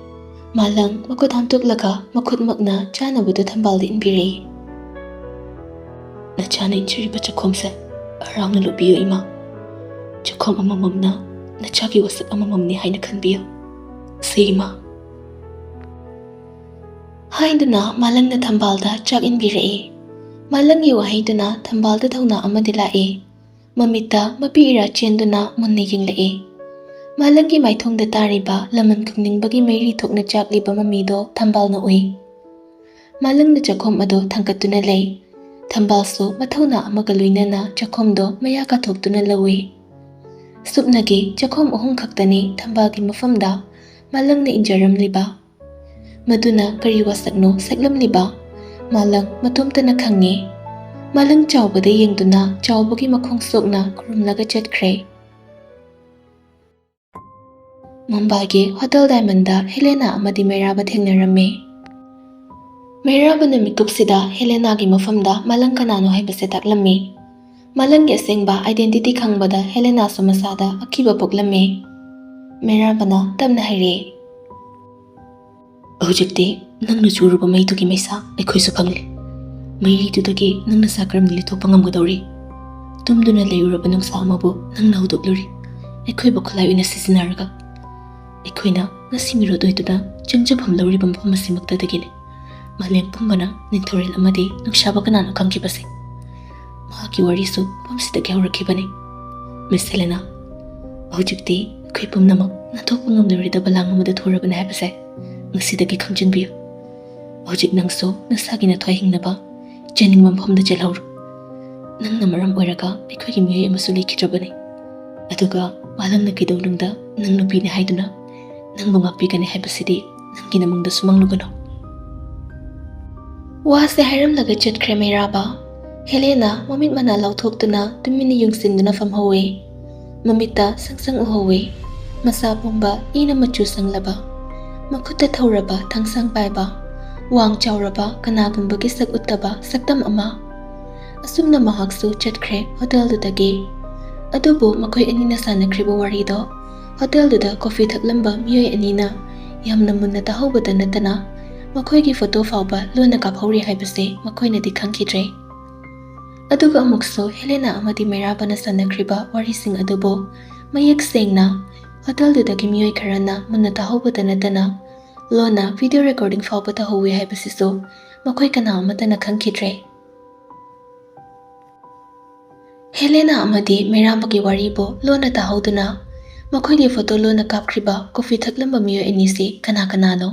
ꯃꯥꯂꯪ ꯃꯈꯨꯠ ꯍꯥꯝꯗꯣꯛꯂꯒ ꯃꯈꯨꯠꯃꯛꯅ ꯆꯥꯅꯕꯗꯨ ꯊꯝꯕꯥꯜꯗ ꯏꯟꯕꯤꯔꯛꯏ꯫ "ꯅꯆꯥꯅ ꯏꯟꯖꯔꯤꯕ ꯆꯥꯛꯈꯣꯝꯁꯦ ꯍꯔꯥꯎꯅ ꯂꯧꯕꯤꯌꯨ, ꯏꯃꯥ꯫ ꯆꯥꯛꯈꯣꯝ ꯑꯃꯃꯝꯅ ꯅꯆꯥꯒꯤ ꯋꯥꯁꯛ ꯑꯃꯃꯝꯅꯤ ꯍꯥꯏꯅ ꯈꯟꯕꯤꯌꯨ꯫ ꯁꯦ, ꯏꯃꯥ꯫" ꯍꯥꯏꯗꯨꯅ ꯃꯥꯂꯪꯅ ꯊꯝꯕꯥꯜꯗ ꯆꯥꯛ ꯏꯟꯕꯤꯔꯛꯏ꯫ ꯃꯥꯂꯪꯒꯤ ꯋꯥꯍꯩꯗꯨꯅ ꯊꯝꯕꯥꯜꯗ ꯊꯧꯅꯥ ꯑꯃꯗꯤ ꯂꯥꯛꯏ꯫ ꯃꯃꯤꯠꯇ ꯃꯄꯤ ꯏꯔꯥ ꯆꯦꯟꯗꯨꯅ ꯃꯨꯟꯅ ꯌꯦꯡꯂꯛꯏ꯫ ꯃꯥꯂꯪꯒꯤ ꯃꯥꯏꯊꯣꯡꯗ ꯇꯥꯔꯤꯕ ꯂꯃꯟ ꯈꯨꯝꯅꯤꯡꯕꯒꯤ ꯃꯩꯔꯤ ꯊꯣꯛꯅ ꯆꯥꯛꯂꯤꯕ ꯃꯃꯤꯗꯣ ꯊꯝꯕꯥꯜꯅ ꯎꯏ꯫ ꯃꯥꯂꯪꯅ ꯆꯥꯛꯈꯣꯝ ꯑꯗꯨ ꯊꯥꯡꯒꯠꯇꯨꯅ ꯂꯩ꯫ ꯊꯝꯕꯥꯜꯁꯨ ꯃꯊꯧꯅꯥ ꯑꯃꯒ ꯂꯣꯏꯅꯅ ꯆꯥꯛꯈꯣꯝꯗꯣ ꯃꯌꯥ ꯀꯥꯊꯣꯛꯇꯨꯅ ꯂꯧꯏ꯫ ꯁꯨꯞꯅꯒꯤ ꯆꯥꯛꯈꯣꯝ ꯑꯍꯨꯝ ꯈꯛꯇꯅꯤ ꯊꯝꯕꯥꯜꯒꯤ ꯃꯐꯝꯗ ꯃꯥꯂꯪꯅ ꯏꯟꯖꯔꯝꯂꯤꯕ꯫ ꯃꯗꯨꯅ ꯀꯔꯤ ꯋꯥꯁꯛꯅꯣ ꯁꯛꯂꯝꯂꯤꯕ ꯃꯥꯂꯪ ꯃꯇꯣꯝꯇꯅ ꯈꯪꯉꯤ꯫ ꯃꯥꯂꯪ ꯆꯥꯎꯕꯗ ꯌꯦꯡꯗꯨꯅ ꯆꯥꯎꯕꯒꯤ ꯃꯈꯣꯡ ꯁꯣꯛꯅ ꯈꯨꯔꯨꯝꯂꯒ ꯆꯠꯈ꯭ꯔꯦ꯫ ꯃꯨꯝꯕꯥꯏꯒꯤ ꯍꯣꯇꯦꯜ ꯗꯥꯏꯃꯟꯗ ꯍꯦꯂꯦꯅꯥ ꯑꯃꯗꯤ ꯃꯩꯔꯥꯕ ꯊꯦꯡꯅꯔꯝꯃꯤ꯫ ꯃꯩꯔꯥꯕꯅ ꯃꯤꯀꯨꯞꯁꯤꯗ ꯍꯦꯂꯦꯅꯥꯒꯤ ꯃꯐꯝꯗ ꯃꯥꯂꯪ ꯀꯅꯥꯅꯣ ꯍꯥꯏꯕꯁꯦ ꯇꯥꯛꯂꯝꯃꯤ꯫ ꯃꯥꯂꯪꯒꯤ ꯑꯁꯦꯡꯕ identity ꯈꯪꯕꯗ ꯍꯦꯂꯦꯅꯥꯁꯨ ꯃꯁꯥꯗ ꯑꯀꯤꯕ ꯄꯣꯛꯂꯝꯃꯤ꯫ ꯃꯩꯔꯥꯕꯅ ꯇꯞꯅ ꯍꯥꯏꯔꯛꯑꯦ꯫ "ꯍꯧꯖꯤꯛꯇꯤ ꯅꯪꯅ ꯆꯨꯔꯨꯕ ꯃꯩꯗꯨꯒꯤ ꯃꯩꯁꯥ ꯑꯩꯈꯣꯏꯁꯨ ꯈꯪꯂꯦ꯫ ꯃꯩꯔꯤꯗꯨꯗꯒꯤ ꯅꯪ ꯅꯁꯥ ꯀꯔꯝꯅ ꯂꯤꯊꯣꯛꯄ ꯉꯝꯒꯗꯧꯔꯤ? ꯇꯨꯝꯗꯨꯅ ꯂꯩꯔꯨꯔꯕ ꯅꯨꯡꯁꯥ ꯑꯃꯕꯨ ꯅꯪꯅ ꯍꯧꯗꯣꯛꯂꯨꯔꯤ, ꯑꯩꯈꯣꯏꯕꯨ ꯈꯨꯠꯂꯥꯏ ꯑꯣꯏꯅ ꯁꯤꯖꯤꯟꯅꯔꯒ꯫ ꯑꯩꯈꯣꯏꯅ ꯉꯁꯤ ꯃꯤꯔꯣꯠ ꯑꯣꯏꯗꯨꯅ ꯆꯪꯖꯐꯝ ꯂꯧꯔꯤꯕ ꯃꯐꯝ ꯑꯁꯤꯃꯛꯇꯗꯒꯤꯅꯤ꯫ ꯃꯥꯂꯦꯝ ꯄꯨꯝꯕꯅ ꯅꯤꯡꯊꯧꯔꯦꯜ ꯑꯃꯗꯤ ꯅꯨꯡꯁꯥꯕ ꯀꯅꯥꯅꯣ ꯈꯪꯈꯤꯕꯁꯦ꯫ ꯃꯍꯥꯛꯀꯤ ꯋꯥꯔꯤꯁꯨ ꯃꯐꯝꯁꯤꯗꯒꯤ ꯍꯧꯔꯛꯈꯤꯕꯅꯤ꯫ ꯃꯤꯁ ꯍꯦꯂꯦꯅꯥ, ꯍꯧꯖꯤꯛꯇꯤ ꯑꯩꯈꯣꯏ ꯄꯨꯝꯅꯃꯛ ꯅꯥꯟꯊꯣꯛꯄ ꯉꯝꯂꯔꯣꯏꯗꯕ ꯂꯥꯡ ꯑꯃꯗ ꯊꯣꯔꯕꯅꯤ ꯍꯥꯏꯕꯁꯦ ꯉꯁꯤꯗꯒꯤ ꯈꯪꯖꯤꯟꯕꯤꯌꯨ꯫ ꯍꯧꯖꯤꯛ ꯅꯪꯁꯨ ꯅꯁꯥꯒꯤ ꯅꯊ꯭ꯋꯥꯏ ꯍꯤꯡꯅꯕ ꯆꯦꯟꯅꯤꯡꯕ ꯃꯐꯝꯗ ꯆꯦꯜꯍꯧꯔꯣ꯫ ꯅꯪꯅ ꯃꯔꯝ ꯑꯣꯏꯔꯒ ꯑꯩꯈꯣꯏꯒꯤ ꯃꯤꯑꯣꯏ ꯑꯃꯁꯨ ꯂꯩꯈꯤꯗ꯭ꯔꯕꯅꯤ꯫ ꯑꯗꯨꯒ ꯃꯥꯂꯪꯅ ꯀꯩꯗꯧꯅꯨꯡꯗ ꯅꯪ ꯅꯨꯄꯤꯅꯤ ꯍꯥꯏꯗꯨꯅ ꯅꯪꯕꯨ ꯉꯥꯛꯄꯤꯒꯅꯤ ꯍꯥꯏꯕꯁꯤꯗꯤ ꯅꯪꯒꯤ ꯅꯃꯪꯗꯁꯨ ꯃꯪꯂꯨꯒꯅꯨ"꯫ ꯋꯥꯁꯦ ꯍꯥꯏꯔꯝꯂꯒ ꯆꯠꯈ꯭ꯔꯦ ꯃꯩꯔꯥꯕ꯫ ꯍꯦꯂꯦꯅꯥ ꯃꯃꯤꯠ ꯃꯅꯥ ꯂꯥꯎꯊꯣꯛꯇꯨꯅ ꯇꯨꯃꯤꯟꯅ ꯌꯨꯡꯁꯤꯟꯗꯨꯅ ꯐꯝꯍꯧꯋꯦ꯫ ꯃꯃꯤꯠꯇ ꯁꯪ ꯁꯪ ꯎꯍꯧꯋꯦ꯫ ꯃꯁꯥ ꯄꯨꯝꯕ ꯏꯅ ꯃꯆꯨ ꯁꯪꯂꯕ, ꯃꯈꯨꯠꯇ ꯊꯧꯔꯕ ꯊꯥꯡꯁꯥꯡ ꯄꯥꯏꯕ, ꯋꯥꯡ ꯆꯥꯎꯔꯕ ꯀꯅꯥꯒꯨꯝꯕꯒꯤ ꯁꯛ ꯎꯠꯇꯕ ꯁꯛꯇꯝ ꯑꯃ꯫ ꯑꯁꯨꯝꯅ ꯃꯍꯥꯛꯁꯨ ꯆꯠꯈ꯭ꯔꯦ ꯍꯣꯇꯦꯜꯗꯨꯗꯒꯤ꯫ ꯑꯗꯨꯕꯨ ꯃꯈꯣꯏ ꯑꯅꯤꯅ ꯁꯥꯟꯅꯈ꯭ꯔꯤꯕ ꯋꯥꯔꯤꯗꯣ ꯍꯣꯇꯦꯜꯗꯨꯗ ꯀꯣꯐꯤ ꯊꯛꯂꯝꯕ ꯃꯤꯑꯣꯏ ꯑꯅꯤꯅ ꯌꯥꯝꯅ ꯃꯨꯟꯅ ꯇꯥꯍꯧꯕꯗ ꯅꯠꯇꯅ ꯃꯈꯣꯏꯒꯤ ꯐꯣꯇꯣ ꯐꯥꯎꯕ ꯂꯣꯟꯅ ꯀꯥꯞꯍꯧꯔꯤ ꯍꯥꯏꯕꯁꯦ ꯃꯈꯣꯏꯅꯗꯤ ꯈꯪꯈꯤꯗ꯭ꯔꯦ꯫ ꯑꯗꯨꯒ ꯑꯃꯨꯛꯁꯨ ꯍꯦꯂꯦꯅꯥ ꯑꯃꯗꯤ ꯃꯩꯔꯥꯕꯅ ꯁꯥꯟꯅꯈ꯭ꯔꯤꯕ ꯋꯥꯔꯤꯁꯤꯡ ꯑꯗꯨꯕꯨ ꯃꯌꯦꯛ ꯁꯦꯡꯅ ꯍꯣꯇꯦꯜꯗꯨꯗꯒꯤ ꯃꯤꯑꯣꯏ ꯈꯔꯅ ꯃꯨꯟꯅ ꯇꯥꯍꯧꯕꯗ ꯅꯠꯇꯅ ꯂꯣꯟꯅ ꯚꯤꯗꯤꯑꯣ ꯔꯦꯀꯣꯔꯗꯤꯡ ꯐꯥꯎꯕ ꯇꯧꯍꯧꯋꯤ ꯍꯥꯏꯕꯁꯤꯁꯨ ꯃꯈꯣꯏ ꯀꯅꯥ ꯑꯃꯠꯇꯅ ꯈꯪꯈꯤꯗ꯭ꯔꯦ꯫ ꯍꯦꯂꯦꯅꯥ ꯑꯃꯗꯤ ꯃꯩꯔꯥꯕꯒꯤ ꯋꯥꯔꯤꯕꯨ ꯂꯣꯟꯅ ꯇꯥꯍꯧꯗꯨꯅ ꯃꯈꯣꯏꯒꯤ ꯐꯣꯇꯣ ꯂꯣꯟꯅ ꯀꯥꯞꯈ꯭ꯔꯤꯕ ꯀꯣꯐꯤ ꯊꯛꯂꯝꯕ ꯃꯤꯑꯣꯏ ꯑꯅꯤꯁꯤ ꯀꯅꯥ ꯀꯅꯥꯅꯣ?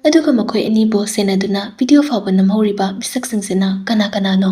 ꯑꯗꯨꯒ ꯃꯈꯣꯏ ꯑꯅꯤꯕꯨ ꯁꯦꯟꯅꯗꯨꯅ ꯚꯤꯗꯤꯑꯣ ꯐꯥꯎꯕ ꯅꯝꯍꯧꯔꯤꯕ ꯃꯤꯁꯛꯁꯤꯡꯁꯤꯅ ꯀꯅꯥ ꯀꯅꯥꯅꯣ?